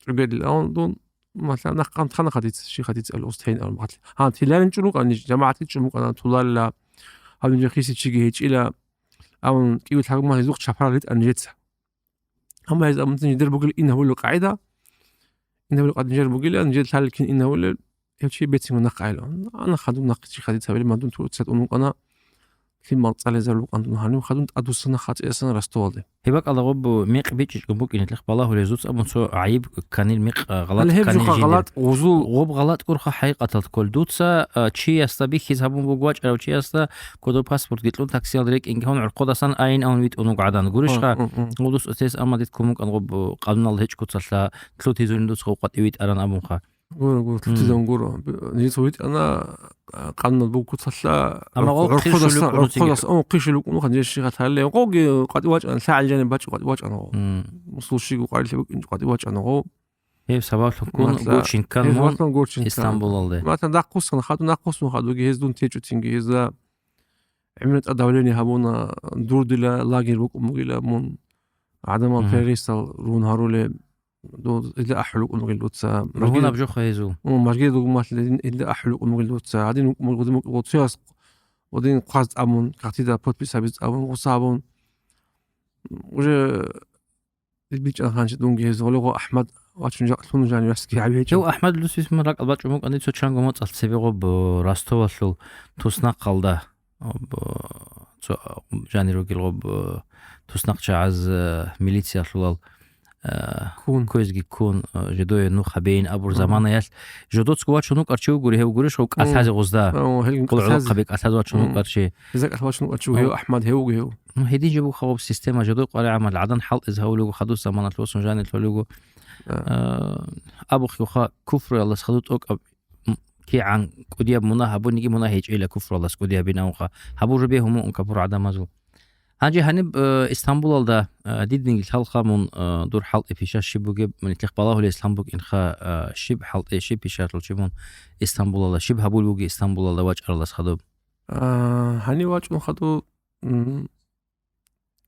ЧӀугедила абун дун, малъа нахъ хъан-, хъана хадиц, щи хадиц абула, устхӀейин абун бахъалъи. Гьан, тилалин чӀун рукӀана ниж, жамагӀатил чӀун букӀана, тулалила, гьаб нижер хиси чиги гьечӀила, абун кӀиго лъагумал гьезухъ чапарал ритӀа нижеца. Амма гьез абунцин жидер бугел ин гьавулел къагӀида, ин гьавулел къагӀида нижер бугила, нижер лъалел кин ин гьавулел, гьев чи бецин нахъ айла. Ана хадуб нахъ чи хадиц гьабилеб мадун Турцияд унукъана, лъимал цӀалезар рукъан дун гьанив хадун тӀадуссана хатӀиясан Ростовалде. Гьеб бакӀалда гъоб мекъ бичӀчӀичӀого букӀине лъих балагьулел зуц абун цо гӀайиб кканил мекъ, а, гъалат Гьале гьеб кканил жуха жиндир. Гъалат гъузул. Гъоб гъалат гурха хӀакъикъаталда кколел дуца, а, чиясда бихьиз гьабун буго вачӀарав чиясда, кодо паспортги кьун, таксиялда рекӀинги гьавун, гӀорхъодасан айин авун витӀун вуго гӀадан. Гурищха, Мгм, мгм. гъудус эцес амма дид кумукӀан гъоб, э, къануналда гьечӀ куцалъа, лъутизулин дуц гъов къватӀив витӀаран абунха. Гуро, гуро, Мгм. лъутизан гуро. Б-, нижеца витӀана, а, къанунал буго куцалъа, Амма гъов гӀорхъодасан, хъишулев ккун гӀорхъодас-, цинги. О, хъишулев ккун, хъан жеши хатале. Гъоги къватӀив вачӀана, лъагӀел жаниб бачӀи къватӀив вачӀана гъов. Мгм. Мусул щиго къварилъи букӀин къватӀив вачӀана гъов. Гьеб сабаблъун ккун Масла, гучин ккан гьеб мун сабаблъун гучин ккан. Истанбулалде. Масла, дагъ хъусан хадур, нахъ хъусан хадуги гьез дун течӀо цинги гьезда. ГӀемер тӀад давление гьабуна, дур дила лагерь букӀун бугила мун. ГӀадамал Мгм. террористал рун гьарулеб, ду-, дила ахӀулукӀун бугил дуца. Ругьунаб жоха гьезул. М, мажгир дугумалъ дин илда ахӀулукӀун бугил дуца. Гьадин вукӀун бугил дуца, цояс гъодин хъваз тӀамун, кагътида подпись гьабиз тӀамун, гъуса гьабун. Уже БичӀчӀан ханчи дунги гьез гъолего АхӀмад вачун жакълъун жанивасги гьабичӀо. Гьев АхӀмад Лусисман ракӀал бачӀун букӀани цо чанго моцӀалъ цебе гъоб, э, Ростовалъул туснахъалда, гъоб, э, цо, э, жанир вугел гъоб, э, туснахъ чагӀаз, э, милициялъулал, э, Ккун. квезги ккун, э, жидое нух гьабейин абур Мгм. заманаялъ. Жодоцго вачун вукӀар чи вугури, гьев гурищ гъов Мгм. кӀалъазе гъозда. О, гьел Къул кӀалъазе. гӀолохъаби кӀалъаз вачун Мгм. вукӀар чи. Гьеза кӀалъаз вачун вукӀар чи вугев О. АхӀмад гьев вугев. Ну, гьедин жо буго гъаб система, жодой къваригӀамал гӀадан хӀалтӀизе гьавулего, хадус заманалъ босун жанир лъолего. А. А, абухъ юха куфруялдаса хадуб тӀокӀаб, м, кигӀан кӀудияб мунагь гьабуниги, мунагь гьечӀила куфруялдаса кӀудияб бинагьунха. Гьабур жо бегьун мун капур гӀадамазул. Гьанже гьаниб, э, Истамбулалда, э, дидинги лъалха мун, э, дур хӀалтӀи пиша щиб бугеб, нилъехъ балагьулей ислам букӀинха, э, щиб хӀалтӀи, щиб пишалъул чи мун Истамбулалда, щиб гьабул буги Истамбулалда вачӀаралдаса хадуб? А, гьанив вачӀун хадуб, м,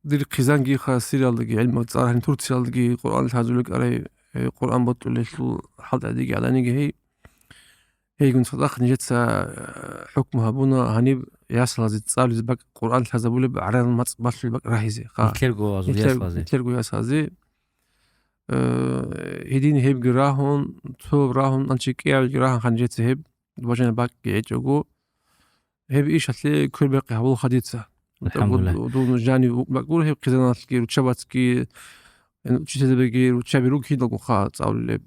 дир хъизангиха Сириялдаги гӀилму цӀар, гьаниб Турциялдаги Къуръан лъазулел кӀарай, э, Къуръан бокьулелъул хӀалтӀадеги гӀаданиги гьей. Гьейгун цадахъ нижеца, э, хӀукму гьабуна гьаниб ясалазе цӀализе бакӀ, Къуръан лъазабулеб гӀараб мацӀ балъулеб бакӀ рагьизе. Ха. Нилъерго азул Нилъер-, ясалазе. Нилъерго ясалазе. Э, гьедин гьебги рагьун, цо рагьун, анчи кӀиабилги рагьун ха нижеца гьеб, бажана бакӀги гьечӀого. Гьеб ишалъе квербакъи гьабулха дица. АлхӀамдулиллагь. Дун жанив бакӀур гьеб хъизаналъги, руччабацги, э, учительзабиги, руччаби руг киналго ха цӀалулеб.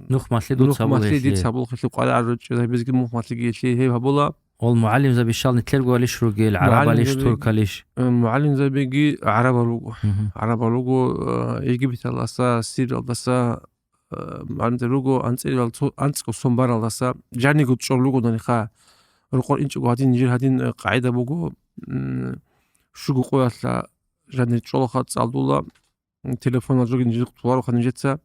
Нухмалъи дуца Нухмалъи гьабулелъе. Дица гьабулхъе къваригӀараб руччабазги, мухмалъиги гьелъие гьеб гьабула. Ол мугӀалимзаби щал нилъерго алищ ругел, гӀарабалищ, МугӀалимзаби-, туркалищ? Э, мугӀалимзабиги гӀарабал руго. Мгм. ГӀарабал руго, э, Египеталдаса, Сириялдаса, э, гьанже руго анцӀила цо-, анцӀго сон баралдаса, жаниго чӀор ругоданиха, рукъор инчӀого гьадин, нижер гьадин, э, къагӀида буго, м, щуго къоялъа жанир чӀолаха цӀалдула, м, телефонал жоги нижер хъуларуха нижеца,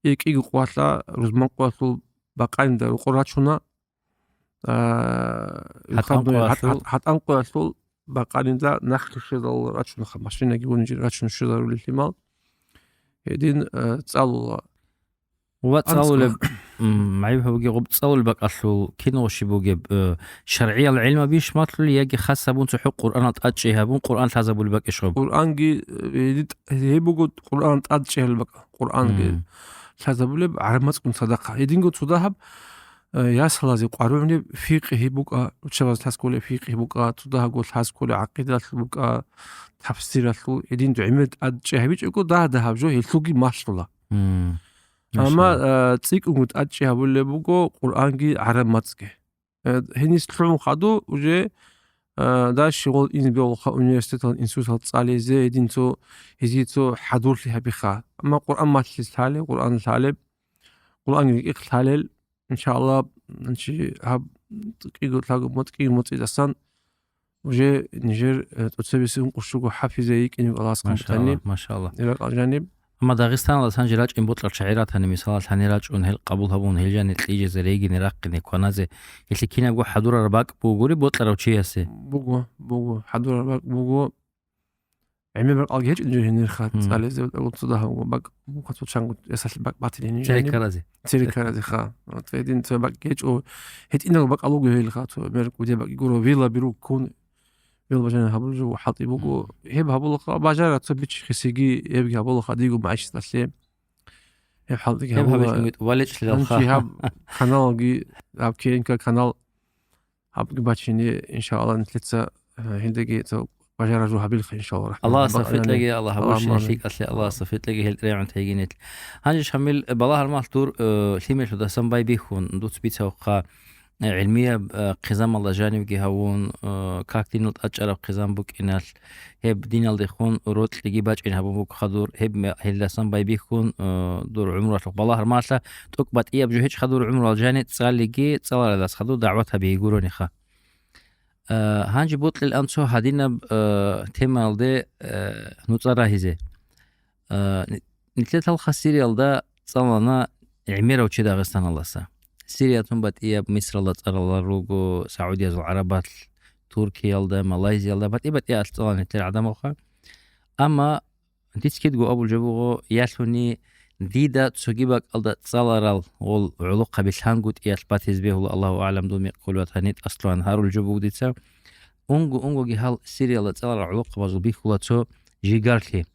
э, кӀиго къоялъа, рузман къоялъул бакъанинда рукъор рачуна, А, ГьатӀан выходной къоялъул. ГьатӀ-, гьатӀан къоялъул бакъанинда нахъе щвезал рачунаха, машинаги унжи рачун щвезарулел лъимал. Гьедин, а, цӀалула. Ва анцӀго. ЦӀалулеб, м, гӀайиб гьабуги гъуб цӀалулеб бакӀалъул кино щиб бугеб, э, шаргӀиял гӀилмабищ малъули яги хас гьабун цохӀо Къуръанал тӀадчӀей гьабун Къуръан лъазабулеб бакӀищ гъуб? Къуръанги, э, гьедин гьеб буго Къуръанал тӀадчӀей гьабулеб бакӀ. Къуръанги Мм. лъазабулеб гӀараб мацӀгун цадахъа. Гьединго цо дагьаб Э, ясалазе къваригӀунеб фикъгьи букӀа, руччабаз лъаскулеб фикъгьи букӀа, цо дагьабго лъаскулеб гӀакъидалъул букӀа, тафсиралъул, гьедин гӀемер тӀадчӀей гьабичӀого дагь-дагьаб жо гьелъулги малъула. Мм. Амма, Машалла. э, цӀикӀкӀунго тӀадчӀей гьабулеб буго Къуръанги гӀараб мацӀги. Э, гьениса лъугӀун хадуб уже, э, дальше гъол инзе бегьулха университетал, институтал цӀализе, гьедин цо, гьезие цо хӀадурлъи гьабиха. Амма Къуръан малъизе лъалеб, Къуръан лъалеб, Къуръанги рекӀехъ лъалел, Иншаллагь, значит, гьаб кӀиго лъаго моцӀ-, кӀиго моцӀидасан уже нижер, э, тӀоцебесеб ункъо щуго хӀафизе йикӀинев Аллагьас хъан Машалла, бутани. Машалла. Иракьал жаниб. Амма Дагъистаналдасан жи рачӀин бокьарал чагӀи ратани, мисалалъ, гьанир рачӀун, гьел къабул гьабун, гьел жанир кьижезе, регине, рахъине, кваназе, гьелъи кинабго хӀадурараб бакӀ бугури бокьарав чиясе. Буго, буго. ХӀадурараб бакӀ буго. ГӀемер бакӀалги гьечӀо жо гьенирха, Мгм. цӀализе бакӀалгун цо дагьабго бакӀ, мухъа цо чанго ясалъе бакӀ батилин жаниб. Церекаразе. Церекаразе, ха. Вот гьедин цо бакӀ гьечӀо, гьитӀинал бакӀалуго гьелха, цо мер кӀудияб бакӀ гуро, вила бируккун, вил бажана гьабулеб жо хӀалтӀи буго. Мгм. Гьеб гьабулаха, бажара цо бичи-хисиги, гьебги гьабулаха диго магӀишаталъе. Гьеб хӀалтӀиги Гьеб гьабула. гьабичӀунги валечӀлъилалха. Гьанчи гьаб каналги, гьаб К Н К канал, Гьабги бачине, иншаллагь, нилъеца, э, гьелдаги цо бажарару гьабилха, иншаллагь, рахмат. Аллагьас Аллагь тавфикъ кьеги, Аллагь Аллагь гьабурщине амин. ЛъикӀалъе, Аллагьас Аллагь. тавфикъ кьеги, гьел тӀерегӀун тегинел. Гьанже, Шамил, э, балагьармалъ дур, э, лъимерлъудасан байбихьун, дуц бицавха, э, гӀилмияб, э, хъизамалда жанивги гьавун, э, как динул тӀадчӀараб хъизан букӀиналъ, гьеб диналдехун рокьиги бачӀин гьабун буго хадур, гьеб ме-, гьелдасан байбихьун, э, дур гӀумруялъухъ балагьармалъа, тӀокӀ батӀияб жо гьечӀ хадур гӀумруялъ жани цӀалиги, цӀаларалдас хадур дагӀват гьаби гурониха. Э, гьанже бокьилан цо гьадинаб, э, темаялде, э, нуцӀа рагьизе. Э, ни-, нилъер талха Сириялда цӀалана гӀемерав чи Дагъистаналдаса. Сириятун батӀияб Мисралда цӀаларал руго, Саудиязул ГӀарабалъ, Туркиялда, Малайзиялда батӀи-батӀиялъ цӀалана нилъер гӀадамалха. Амма дица кидго абул жо буго, ялъуни дида цоги бакӀалда цӀаларал гъол гӀолохъаби лъангутӀиялъ батизе бегьула, Аллагьу агӀлам, дун мекъ хъулев ватани тӀаслугьан гьарул жо буго дица. Унго-унгоги гьал Сириялда цӀаларал гӀолохъабазул бихьула цо жигарлъи.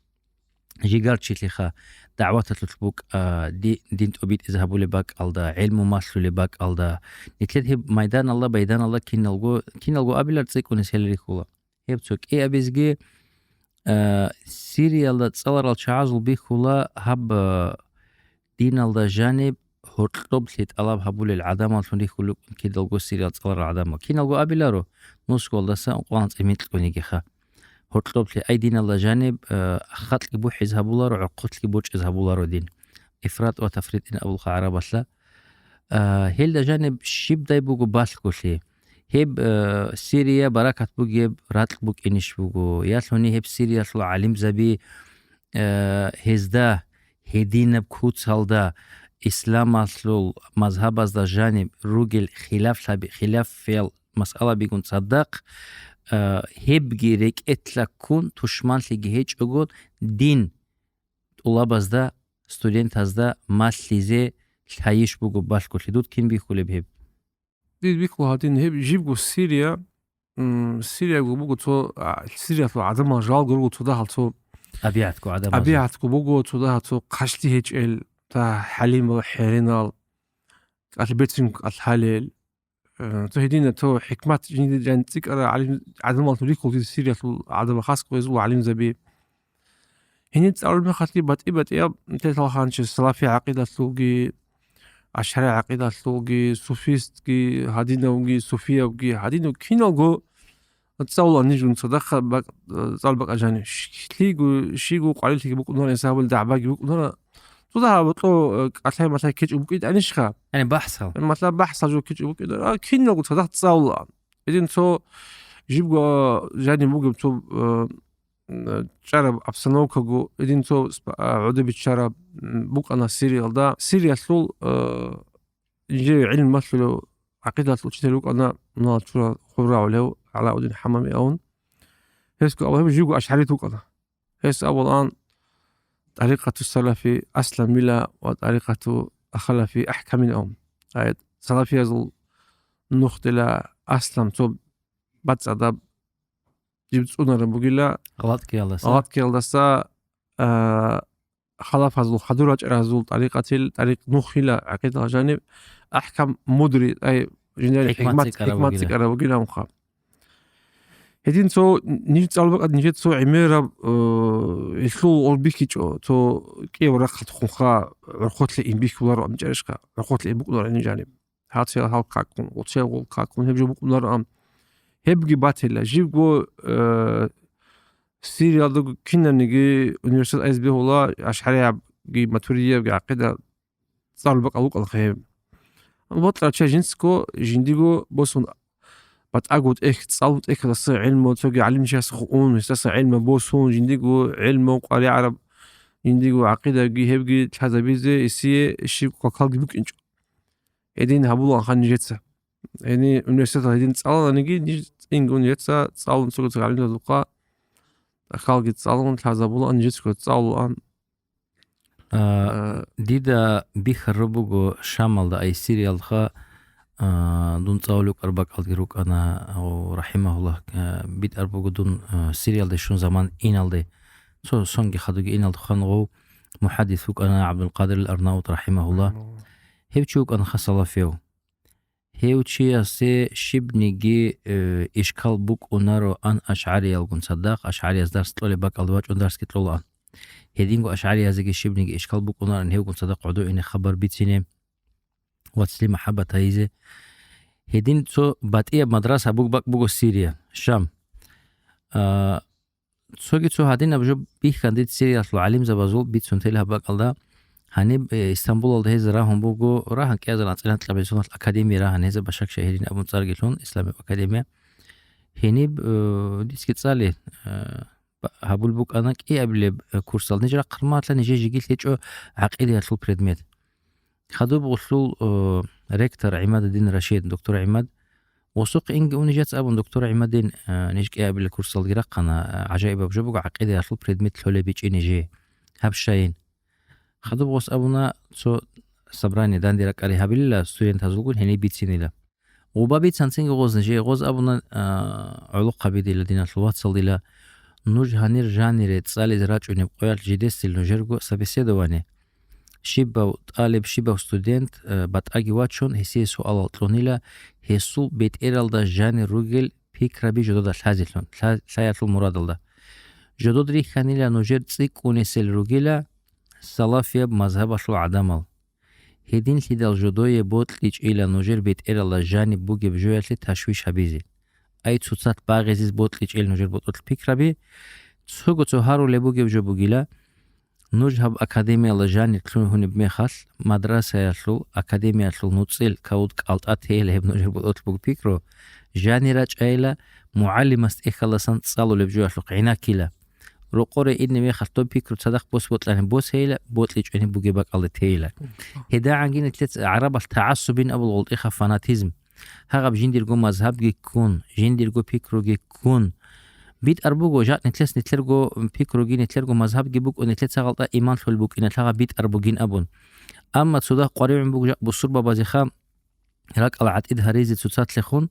Жигарчилъиха, дагӀваталъулъ букӀа, ди-, дин тӀобитӀизе гьабулеб бакӀалда, гӀелму малъулеб бакӀалда, нилъер гьеб майданалда, байданалда киналго, киналго абилар цӀикӀкӀунес гьел рихьула. Гьеб цо кӀиабизги, а, Сириялда цӀаларал чагӀазул бихьула гьаб, а, диналда жаниб гьоркьоблъи тӀалаб гьабулел гӀадамаллъун рихьулел рукӀун кидалго Сириялда цӀаларал гӀадамал. Киналго абиларо, Москвалдаса ункъоялда анцӀила микьгунигиха. гьоркьоблъи ай диналда жаниб, э, халкъги бухӀиз гьабуларо, гӀорхъолъги бочӀиз гьабуларо дин. Ифрат ва тафритӀин абулха гӀарабалъа. А, гьелда жаниб щибдай буго балъголъи? Гьеб, э, Сирия баракат бугеб ракь букӀинищ буго? Ялъуни гьеб Сириялъул гӀалимзаби, э, гьезда гьединаб куцалда исламалъул мазгьабазда жаниб ругел хилафлъаби-, хилафиял масъалабигун цадахъ, э, гьебги рекӀелъа ккун тушманлъиги гьечӀого дин тӀулабазда, студентазда малъизе лъайищ буго балъголъи? Дуд кин бихьулеб гьеб? Дир бихьула гьадин, гьеб жибго Сирия, м, Сириягу буго цо, а, Сириялъул гӀадамал жалго руго цо дагьал цо ТӀабигӀатго гӀадамазул. ТӀабигӀатго буго цо дагьал цо хъашлъи гьечӀел, та хӀалимал, хӀеренал, кӀалъбецин кӀалъалел, э, цо гьедина цо хӀикмат жиндир жан цӀикӀкӀара гӀалим-, гӀадамал рихьулги Сириялъул гӀадамал хасго гьезул гӀалимзаби. Гьениб цӀалул мехалъги батӀи-батӀияб нилъелъал ханчи салафи гӀакъидалъулги, ашгьари гӀакъидалъулги, суфистги, гьадинавги, суфиявги, гьадинав киналго цӀалула нижгун цадахъа бакӀ-, цӀал бакӀа жани. Щ-, лъиго, щиго къварилъиги букӀунара, инсабал дагӀбаги букӀунара. Цо дагьа бокьо, э, кӀалъай-малъай кечӀо букӀинтӀанищха? Яни бахӀсал. Малъа бахӀсал жо кечӀо букӀинара. А киналго цадахъ цӀалула. Гьедин цо жибго, а, жани бугеб цо, э, м, чӀараб обстановкаго, гьедин цо сп-, а, гӀодобиччараб, м, букӀана Сириялда. Сириялъул, э, жив гӀилмалъулев, гӀакъидалъул учитель вукӀана, мунагьал чурал хуррагӀулев ГӀалаудин ХӀамами авун. Гьесго абулеб живго ашгӀарит вукӀана. Гьес абулаан, тӀарикъату салафи асламила ва тӀарикъату халафи ахӀкамин авун. Ай, салафиязул нухдила аслам цо бацӀцӀадаб жиб цӀунараб бугила. ГъалатӀ ккеялдаса. ГъалатӀ ккеялдаса, а, халафазул, хадур рачӀаразул тӀарикъатил, тӀарикъ нухила гӀакъидала жаниб, ахӀкам мудри, ай, жинали ХӀикмат хӀикмат, цӀикӀкӀараб хӀикмат бугила. ЦӀикӀкӀараб бугиланха. Гьедин цо ниж цӀалбакӀад нижер цо гӀемераб, э, гьелъул гъорбихьичӀо, цо кӀияб рахъалъухъунха гӀорхолъе инбихьуларо амчӀаришха, гӀорхолъе инбукӀунаро гьениб жаниб. Гьацел гьал какун, оцел гъол какун, гьеб жо букӀунароан. Гьебги батила, живго, э, Сириялдаго кинабниги университет айз бегьула, ашгӀариябги, матуридиябги гӀакъида цӀалбакӀал вукӀалха гьеб. Бокьарав чияс жинцго, жиндиго босун батӀаго тӀехь, цӀалун тӀехьалдаса гӀилму, цоги гӀалимчиясухъ ун, гьесдаса гӀилму босун, жиндиго гӀилму къваригӀараб, жиндиго гӀакъидаги гьебги лъазабизе, гьесие щиб какалги букӀинчӀо. Гьедин гьабулаанха нижеца. Гьедин университеталда гьедин цӀалананиги, ниж цӀинги университеталда цӀалун цого-цого гӀалимзабазухъа халги цӀалун лъазабулаан, нижецаго цӀалулаан. А, А, дида бихьараб буго Шамалда, ай Сириялдаха, а, дун цӀалулев вукӀараб бакӀалги рукӀана, гъов, рахӀимагьуллагь, а, битӀараб буго дун, а, Сириялде щун заман иналде. Цо сонги хадуги иналде хван гъов мухӀаддис вукӀана ГӀабдулкъадирил Арнаут, рахӀимагьуллагь. Гьев чи вукӀана хасалафияв. Гьев чиясе щибниги, э, ишкал букӀунароан ашгӀариялгун цадахъ, ашгӀарияз дарс кьолеб бакӀалда вачӀун дарсги кьолаан. Гьединго ашгӀариязеги щибниги ишкал букӀунароан гьевгун цадахъ гӀодо ине хабар бицине, вацлъи махӀаббат гьайизе. Гьедин цо батӀияб мадраса буг-, бакӀ буго Сирия, Шам. А, Цоги цо гьадинаб жо бихьан дица Сириялъул гӀалимзабазул бицун тел гьаб бакӀалда, гьаниб, э, Истамбулалда гьез рагьун буго, рагьан кӀиазаран цӀинан-кьабил соналъ академия рагьан гьеза Башак Шагьирин абун цӀарги лъун, Исламияб академия. Гьениб, э, дицги цӀали, э, ба-, гьабул букӀана кӀиабилеб, э, курсал. Ниж рахъармалъа нижер жеги лъечӀо гӀакъидаялъул предмет. Хадуб гъулъул, э, ректор ГӀимадуддин Рашид, доктор ГӀимад, гъосухъ инги унижец абун, доктор ГӀимадин, э, ниж кӀиабилеб курсалги рахъана, э, гӀажаибаб жо буго гӀакъидаялъул предмет лъолеб бичӀчӀи нижее. Гьаб щайин. Хадуб гъос абуна, цо собрание данде ракӀалде гьабилила студентазулгун гьениб бицинила. Гъуба бицанцинги гъоз нижее, гъоз абуна, а, гӀолохъаби дила, диналъул вацал дила, нуж гьанир жанире цӀализе рачӀунеб къоялъ жидесил нужерго собеседование. Щибав тӀалиб, щибав студент, а, батӀаги вачун, гьесие суалал кьунила, гьесул бетӀералда жанир ругел пикраби жодада лъазелъун, лъа-, лъаялъул мурадалда. Жодод рихьанила нужер цӀикӀкӀунесел ругила салафияб мазгьабалъул гӀадамал. Гьединлъидал жодое бокьичӀила нужер бетӀералда жаниб бугеб жоялъе ташвиш гьабизе. ай цоцат багъизез бокьичӀел нужер ботӀолъ пикраби. Цого цо гьарулеб бугеб жо бугила, нуж гьаб академиялда жанир лъугьунеб мехалъ, мадрасаялъул, академиялъул нуцӀил кавуд кӀалтӀа тейила гьеб нужер ботӀолъ буго пикру, жанир рачӀайила, мугӀалимас тӀехьалдасан цӀалулеб жоялъухъ гӀинаккила. Рокъоре ине мехалъ доб пикру цадахъ бос-бокьани босейила, бокьичӀони бугеб бакӀалде тейила. ГьедагӀанги нилъеца гӀарабалъ тагӀассубин абул гъултӀиха фанатизм. Гьагъаб жиндирго мазгьабги ккун, жиндирго пикруги ккун. БитӀар буго, жакъ нилъес нилъерго пикруги, нилъерго мазгьабги букӀун, нилъеца гъалтӀа иман лъул букӀиналъ гьагъаб битӀар бугин абун. Амма цодагь къваригӀун буго жакъ бусурбабазеха, ракӀал гӀатӀид гьаризе цоцалъехун,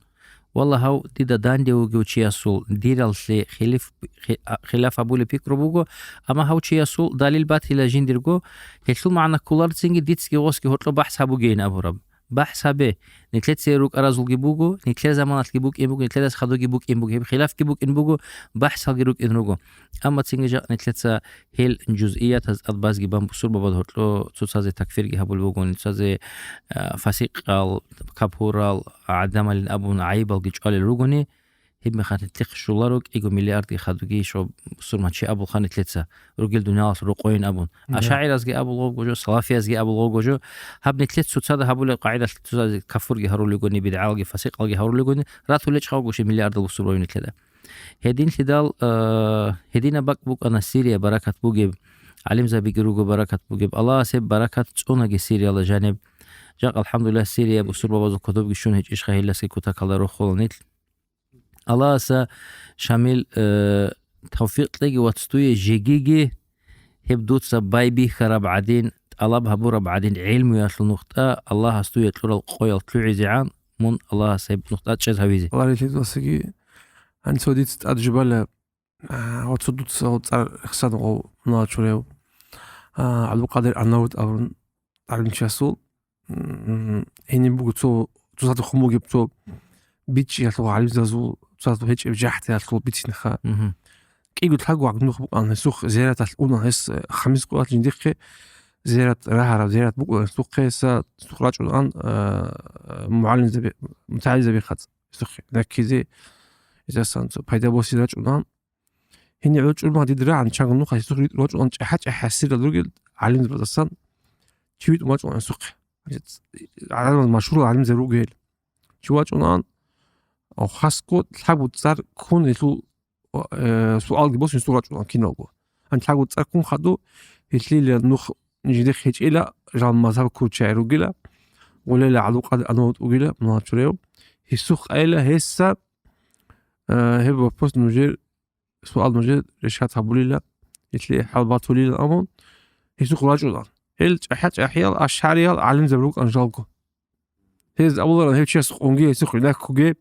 валлагь, гьав дида данде вугев чиясул диралъе хилиф-, хи-, а, хилаф гьабулеб пикру буго, амма гьав чиясул далил батила жиндирго, гьелъул магӀна кколарцинги дицги гъосги гьоркьоб бахӀс гьабугейин абураб. БахӀс гьабе, нилъеца рукӀаразулги буго, нилъер заманалъги букӀин буго, нилъерас хадуги букӀин буго, гьеб хилафги букӀин буго, бахӀсалги рукӀин руго. Амма цинги жакъ нилъеца гьел жузъиятаз тӀад базги бан бусурбабаз гьоркьо цоцазе такфирги гьабулеб буго, нуцазе, а, фасикъал, капурал, гӀадамалин абун гӀайибалги чӀвалел ругони, гьебмехалъ нилъехъ щоларо кӀиго миллиардги хадуги ишо бусурманчи абулха нилъеца, ругел дуниялалъ рокъойин абун. Да. АшагӀиразги абулгъого жо, салафиязги абулгъого жо, гьаб нилъеца цоцазда гьабулеб къагӀидалъ цоцазе кафурги гьарулегони, бидгӀалги фасикъалги гьарулегони, ратулел чӀагъого щиб миллиардал бусурбаби нилъеда. Гьединлъидал, э, гьединаб бакӀ букӀана Сирия баракат бугеб, гӀалимзабиги руго баракат бугеб. Аллагьас гьеб баракат цӀунаги Сириялда жаниб. Жакъ, алхӀамдулиллагь, Сирия бусурбабазул кодобги щун гьечӀищха гьелдасги кутакалда рохула нилъ. Аллагьаса, Шамил, э, тавфикъ кьеги вац дуе жегиги гьеб дуца байбихьараб гӀадин, тӀалаб гьабураб гӀадин гӀелмуялъул нухда Аллагьас дуе кьурал къоял лъугӀизегӀан, мун Аллагьас гьеб нухда чӀез гьавизе. Аллагь рилъидасаги, гьанцо дица тӀад жубала, а, ва цо дуца цӀар ихсан гъов мунагьал чурав, а, ГӀабдулкъадир Арнавут абун гӀалимчиясул, м, гьениб буго цо, цоцазда хъун бугеб цо бичӀчӀиялъул гӀалимзазул, цоцазда гьечӀеб жахӀдиялъул бицинха. Мгм. КӀиго-лъабго гӀагнух букӀан гьесухъ зияраталъ унан гьес, э, хамис къоялъ жиндихъе зиярат рагьараб, зиярат букӀун гьесухъе, гьесухъ рачӀунан, э, мугӀалимзаби, мутагӀалимзаби хъацӀ гьесухъе раккизе, гьесасан цо пайда босизе рачӀунан. Гьенир гьоркьоб дида рагӀана чанго нухалъ гьесухъ ритӀун вачӀун чӀахӀа-чӀахӀ хӀасирал ругел гӀалимзабаздасан чи витӀун вачӀун гьесухъе. ГӀадамаз машгьурал гӀалимзаби ругел. Чи вачӀунан, хасго лъабго цӀар ккун гьелъул, э, суалги босун гьесухъ рачӀунан киналго. Гьанже лъабго цӀар ккун хадуб, гьелъила нух жидехъ гьечӀила, жал мазгьаб ккурчагӀи ругила, гъулила ГӀабдулкъадир Арнавут вугила, мунагьал чурав. Гьесухъ айила гьесса, э, гьеб вопрос нужер суал нужер решат гьабулила, гьелъие хӀал батулила абун, гьесухъ рачӀуна. Гьел чӀахӀа-чӀахӀиял ашгӀариял гӀалимзаби рукӀан жалго. Гьез абуларан гьев чияс къунги гьесухъ гӀинаккуге.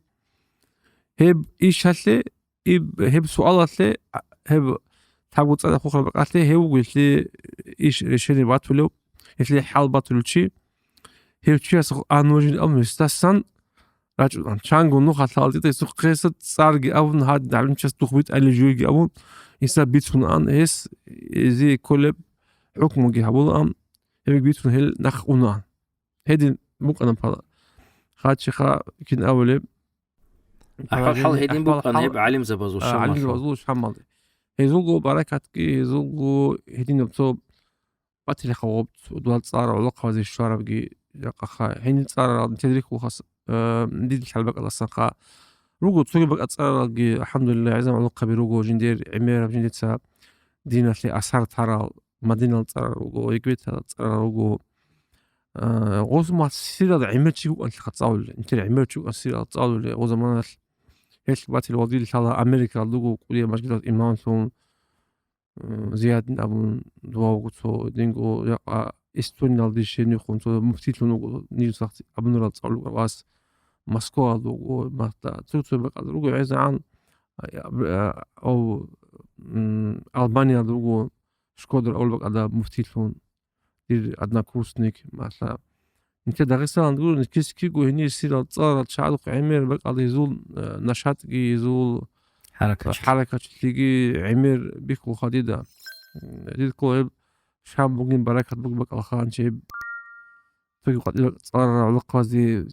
Гьеб ишалъе, иб-, гьеб суалалъе, а, гьеб лъабго цӀар хухъараб бакӀалъе гьев вуго гьелъие иш решение батулев, гьелъие хӀал батулев чи. Гьев чияс а нужин абун гьесдасан рачӀунан. Чанго нухалъ гьалдитӀа гьесухъеса цӀарги абун, гьадин гӀалимчияс дух битӀайилан жуйги абун, гьесда бицунаан, гьес гьезие кколеб хӀукмуги гьабулаан, гьебги бицун гьел нахъ унаан. Гьедин букӀана пала-, хачи-ха кин абулеб. АхӀвал-хӀал гьедин букӀана гьеб гӀалимзабазул, а, Шамалъ. ГӀалимзабазул Шамалде. Гьезулго баракатги, гьезулго гьединаб цо батилаха гъоб дуал цӀар гӀолохъабазе щварабги жакъаха. Гьениб цӀарарал нилъеда рихьулхас, э, дидил хӀалбакӀалдасанха. Руго цоги бакӀа цӀараралги, алхӀамдулиллагь, гӀезегӀан гӀолохъаби руго жиндир гӀемераб, жиндица диналъе асар тарал, Мадинал цӀарал руго, Египетал цӀарал руго. Э, гъосмал сирал гӀемер чи вукӀанлъиха цӀалулел, нилъер гӀемер чи вукӀан сирал цӀалулел, гъо заманалъ гьелъ батил валгил лъала Америкалда руго кӀудияб мажгиталъ имамлъун, м, Зиядин абун дова вуго цо, динго якъа Эстониялде щенихъун цо муфтилъун вуго, нижер сахти абунарал цӀалул вас Москваялда вуго, махта цо-цо бакӀалда руго гӀезегӀан, а, а, ав, м, Албаниялда вуго Шкодор авул бакӀалда муфтилъун, дир однокурсник, масала, нилъер Дагъистаналда гуро, нилъер киго гьенир сирал цӀарал чагӀадухъ гӀемер бакӀалда гьезул, э, нашатги, гьезул хӀаракатчи-, хӀаракатчилъиги гӀемер бихьулха дида. М, дидго гьеб Шам бугин баракат бугеб бакӀалха гьанже гьеб КъватӀила цӀар гӀолохъазе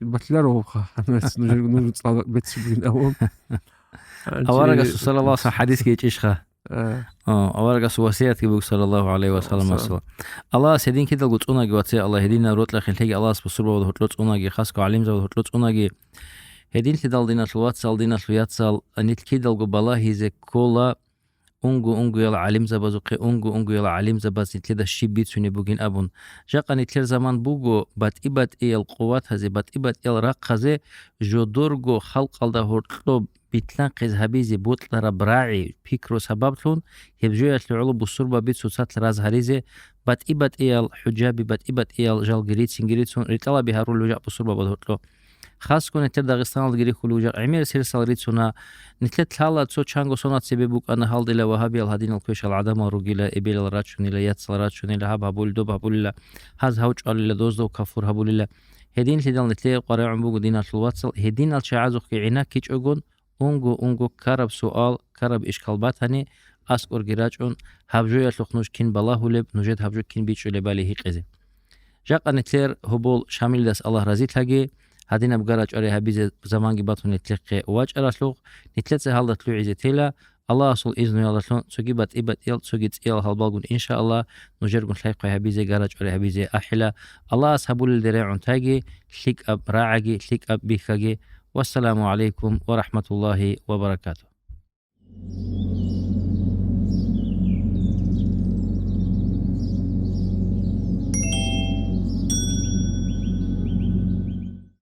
батиларо гьабха, гьанас нужер, нужер цӀар беци бугин абун. Аварагас, саллаллагьу гӀалайгьи ва саллам, хӀадисги гьечӀищха? А. О, аварагас васиятги буго, саллаллагьу гӀалайгьи ва саллам, Салам. Масала. Аллагьас гьедин кидалго цӀунаги, вацай Аллагь, гьединал рокьа хилъеги, Аллагьас бусурбабазда гьоркьо цӀунаги, хасго гӀалимзабазда гьоркьо цӀунаги. Гьединлъидал, диналъул вацал, диналъул яцал, нилъ кидалго балагьизе ккола, унго-унгоял гӀалимзабазухъе, унго-унгоял гӀалимзабаз нилъеда щиб бицунеб бугин абун. Жакъа нилъер заман буго, батӀи-батӀиял къуватазе, батӀи-батӀиял рахъазе жодорго халкъалда гьоркьоб битлъанхъиз гьабизе бокьараб рагӀи, пикру сабаблъун, гьеб жоялъе гӀоло бусурбаби цоцалъ раз гьаризе, батӀи-батӀиял хӀужаби, батӀи-батӀиял жалги рицинги рицун, ритӀалаби гьарулев жакъ бусурбабаз гьоркьо. Хасго нилъер Дагъистаналдаги рихьулев жакъ гӀемерисел рицуна. Нилъер лъала цо чанго соналъ цебе букӀана гьалдила вагьабиял гьадинал квешал гӀадамал ругила, эбелал рачунила, яцал рачунила, гьаб гьабулел, доб гьабулила, гьаз гьав чӀвалила, доздав кафур гьабулила. Гьединлъидал нилъее къваригӀун буго, диналъул вацал, гьединал чагӀазухъе гӀинаккичӀогон, унго-унго ккараб суал, ккараб ишкал батани, аскӀорги рачӀун, гьаб жоялъухъ нуж кин балагьулеб, нужед гьаб жо кин бичӀчӀулебали гьикъизе. Жакъа нилъер гьобол Шамилидас Аллагь разилъаги, гьадинаб гара-чӀвари гьабизе заманги батун нилъехъе вачӀаралъухъ, нилъеца гьалда лъугӀизе тела, Аллагьасул изнуялдалъун цоги батӀи-батӀиял, цоги цӀиял гьалбалгун, иншааллагь, нужергун лъай-хъвай гьабизе, гара-чӀвари гьабизе ахӀила. Аллагьас гьабулелде регӀун тайги, лъикӀаб рагӀаги, лъикӀаб бихьаги. Вассаламу гӀалайкум ва рахӀматуллагьи ва баракатугь.